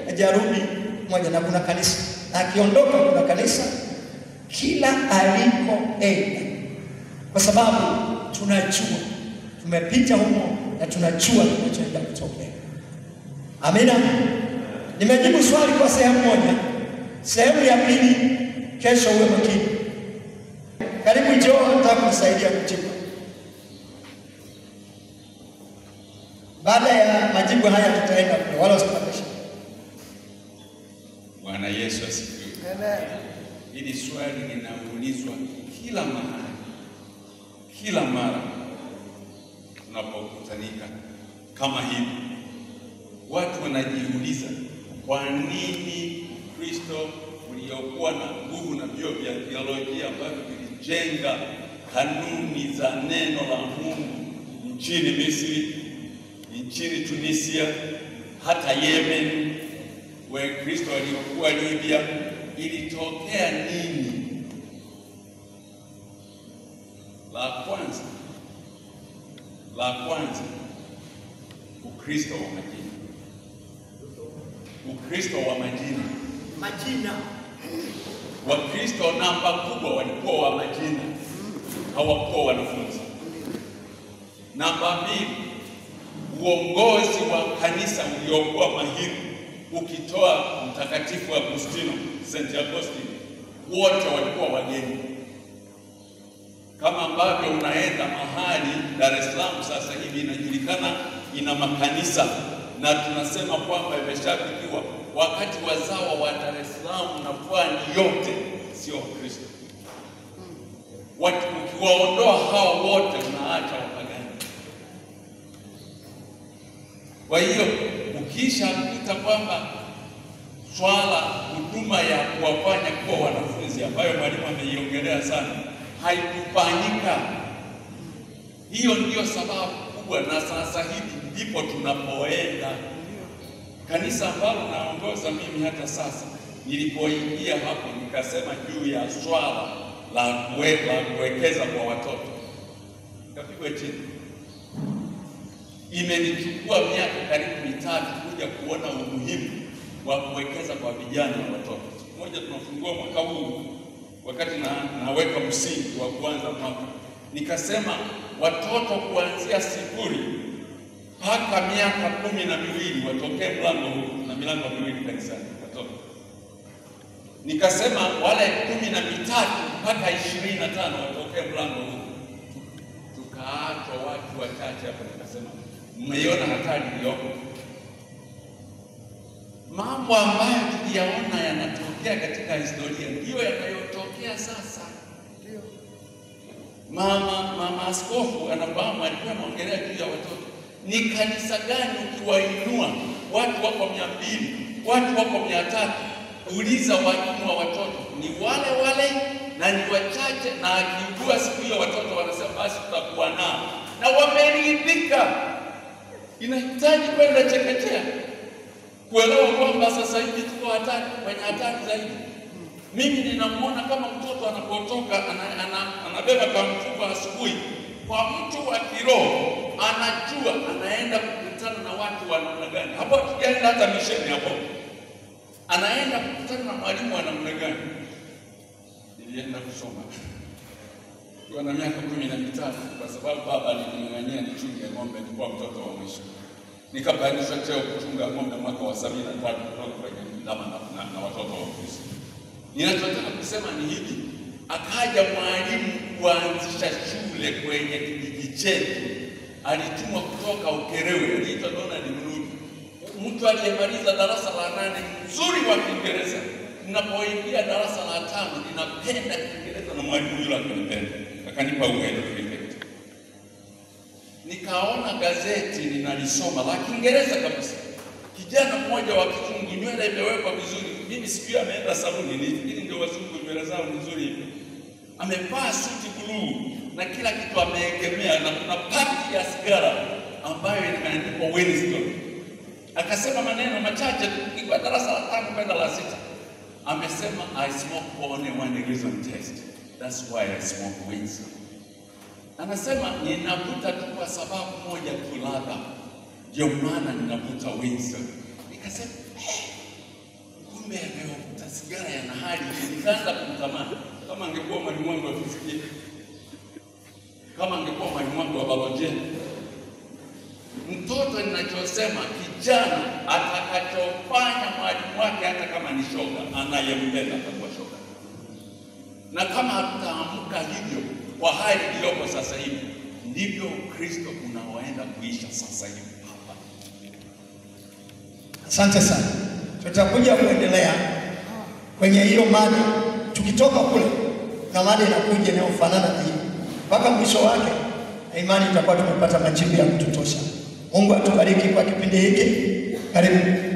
hajarudi moja, na kuna kanisa, na akiondoka kuna kanisa kila alikoenda, kwa sababu tunajua tumepita humo na tunajua tunachoenda kutokea. Amina. Nimejibu swali kwa sehemu moja. Sehemu ya pili kesho uwe makini. Karibu Joe, nitakusaidia kujibu. Baada ya majibu haya tutaenda kule, wala usipate shida. Bwana Yesu asifiwe. Amen. Hili swali linaulizwa Kila mahali, kila mara tunapokutanika kama hivi, watu wanajiuliza kwa nini Ukristo uliokuwa na nguvu na vyuo vya theolojia ambavyo vilijenga kanuni za neno la Mungu nchini Misri, nchini Tunisia, hata Yemen, Wakristo waliokuwa Libya, ilitokea nini? La kwanza, Ukristo wa majina. Ukristo wa majina. Majina. Wakristo namba kubwa walikuwa wa majina, hawakuwa wanafunzi. Namba mbili, uongozi wa kanisa uliokuwa mahiri, ukitoa Mtakatifu Agustino, Saint Augustine, wote walikuwa wageni. Kama ambavyo unaenda mahali Dar es Salaam sasa hivi inajulikana ina makanisa na tunasema kwamba imeshafikiwa, wakati wazawa wa Dar es Salaam na pwani yote sio Wakristo. Watu ukiwaondoa hao wote unaacha wapagani. Kwa hiyo ukishakuta kwamba swala huduma ya kuwafanya kuwa wanafunzi ambayo mwalimu ameiongelea sana haikufanyika, hiyo ndiyo sababu kubwa, na sasa hivi ndipo tunapoenda. Kanisa ambalo naongoza mimi hata sasa, nilipoingia hapo nikasema juu ya swala la kuwekeza kwa watoto, nikapigwa chini. Imenichukua miaka karibu 3 kuja kuona umuhimu wa kuwekeza kwa vijana na watoto. Siku moja tunafungua mwaka huu, wakati naweka msingi wa kuanza mwaka, nikasema watoto kuanzia 0 mpaka miaka 12 watokee mlango huu, na milango miwili kanisani watoto. Nikasema wale 13 mpaka 25 watokee mlango huu. Tukaachwa watu wachache hapo. Nikasema mmeiona hatari iliyoko. Mambo ambayo tuliyaona yanatokea katika historia ndiyo yanayotokea sasa. Mama askofu anafahamu, alikuwa anaongelea juu ya watoto. Ni kanisa gani ukiwainua watu wako 200, watu wako 300, uliza walimu wa watoto ni wale wale na ni wachache, na akiugua siku hiyo watoto wanasema basi tutakuwa nao, na wameridhika. Inahitaji kwenda chekechea kuelewa kwamba sasa hivi tuko hatari, kwenye hatari zaidi. Mimi ninamuona kama mtoto anapotoka anabeba kamfuko asubuhi, kwa mtu wa kiroho anajua anaenda kukutana na watu wa namna gani. Hapo hatujaenda hata misheni hapo. Anaenda kukutana na mwalimu wa namna gani. Nilienda kusoma nikiwa na miaka 13 kwa sababu baba alining'ang'ania nichunge ng'ombe, nilikuwa mtoto wa mwisho. Nikapandishwa cheo kuchunga ng'ombe mwaka wa 73 kutoka kwenye ndama na watoto wa Kristo. Ninachotaka kusema ni hivi, akaja mwalimu kuanzisha shule kwenye kijiji chetu, alitumwa kutoka Ukerewe, aliitwa Donald Mrudi, mtu aliyemaliza darasa la 8 mzuri wa Kiingereza. Ninapoingia darasa la 5 ninapenda Kiingereza na mwalimu yule akanipenda, akanipa uhead prefect. Nikaona gazeti ninalisoma la Kiingereza kabisa. Kijana mmoja wa kizungu, nywele imewekwa vizuri, mimi sijui ameenda saluni, nilifikiri ndio wazungu nywele zao ni nzuri hivi. Amevaa suti bluu na kila kitu ameegemea, na kuna paki ya sigara ambayo imeandikwa Winston. Akasema maneno machache tu, darasa la 5 kwenda la 6. Amesema I smoke for only one reason test. That's why I smoke Winston. Anasema ninavuta tu kwa sababu moja tu, ladha. Ndio maana ninavuta Winston. Nikasema kumbe anayovuta sigara yana hali. Nikaanza kumtamani. Kama angekuwa mwalimu wangu wa fizikia, kama angekuwa mwalimu wangu wa biolojia. Mtoto, ninachosema kijana atakachofanya mwalimu wake, hata kama ni shoga, anayempenda atakuwa shoga. Na kama hatutaamka hivyo kwa hali iliyopo sasa hivi, ndivyo Ukristo unaoenda kuisha sasa hivi hapa. Asante sana. Tutakuja kuendelea kwenye hiyo mada tukitoka kule. Kuna mada inakuja inayofanana na hii mpaka mwisho wake, na imani itakuwa tumepata majibu ya kututosha. Mungu atubariki kwa kipindi hiki. Karibu.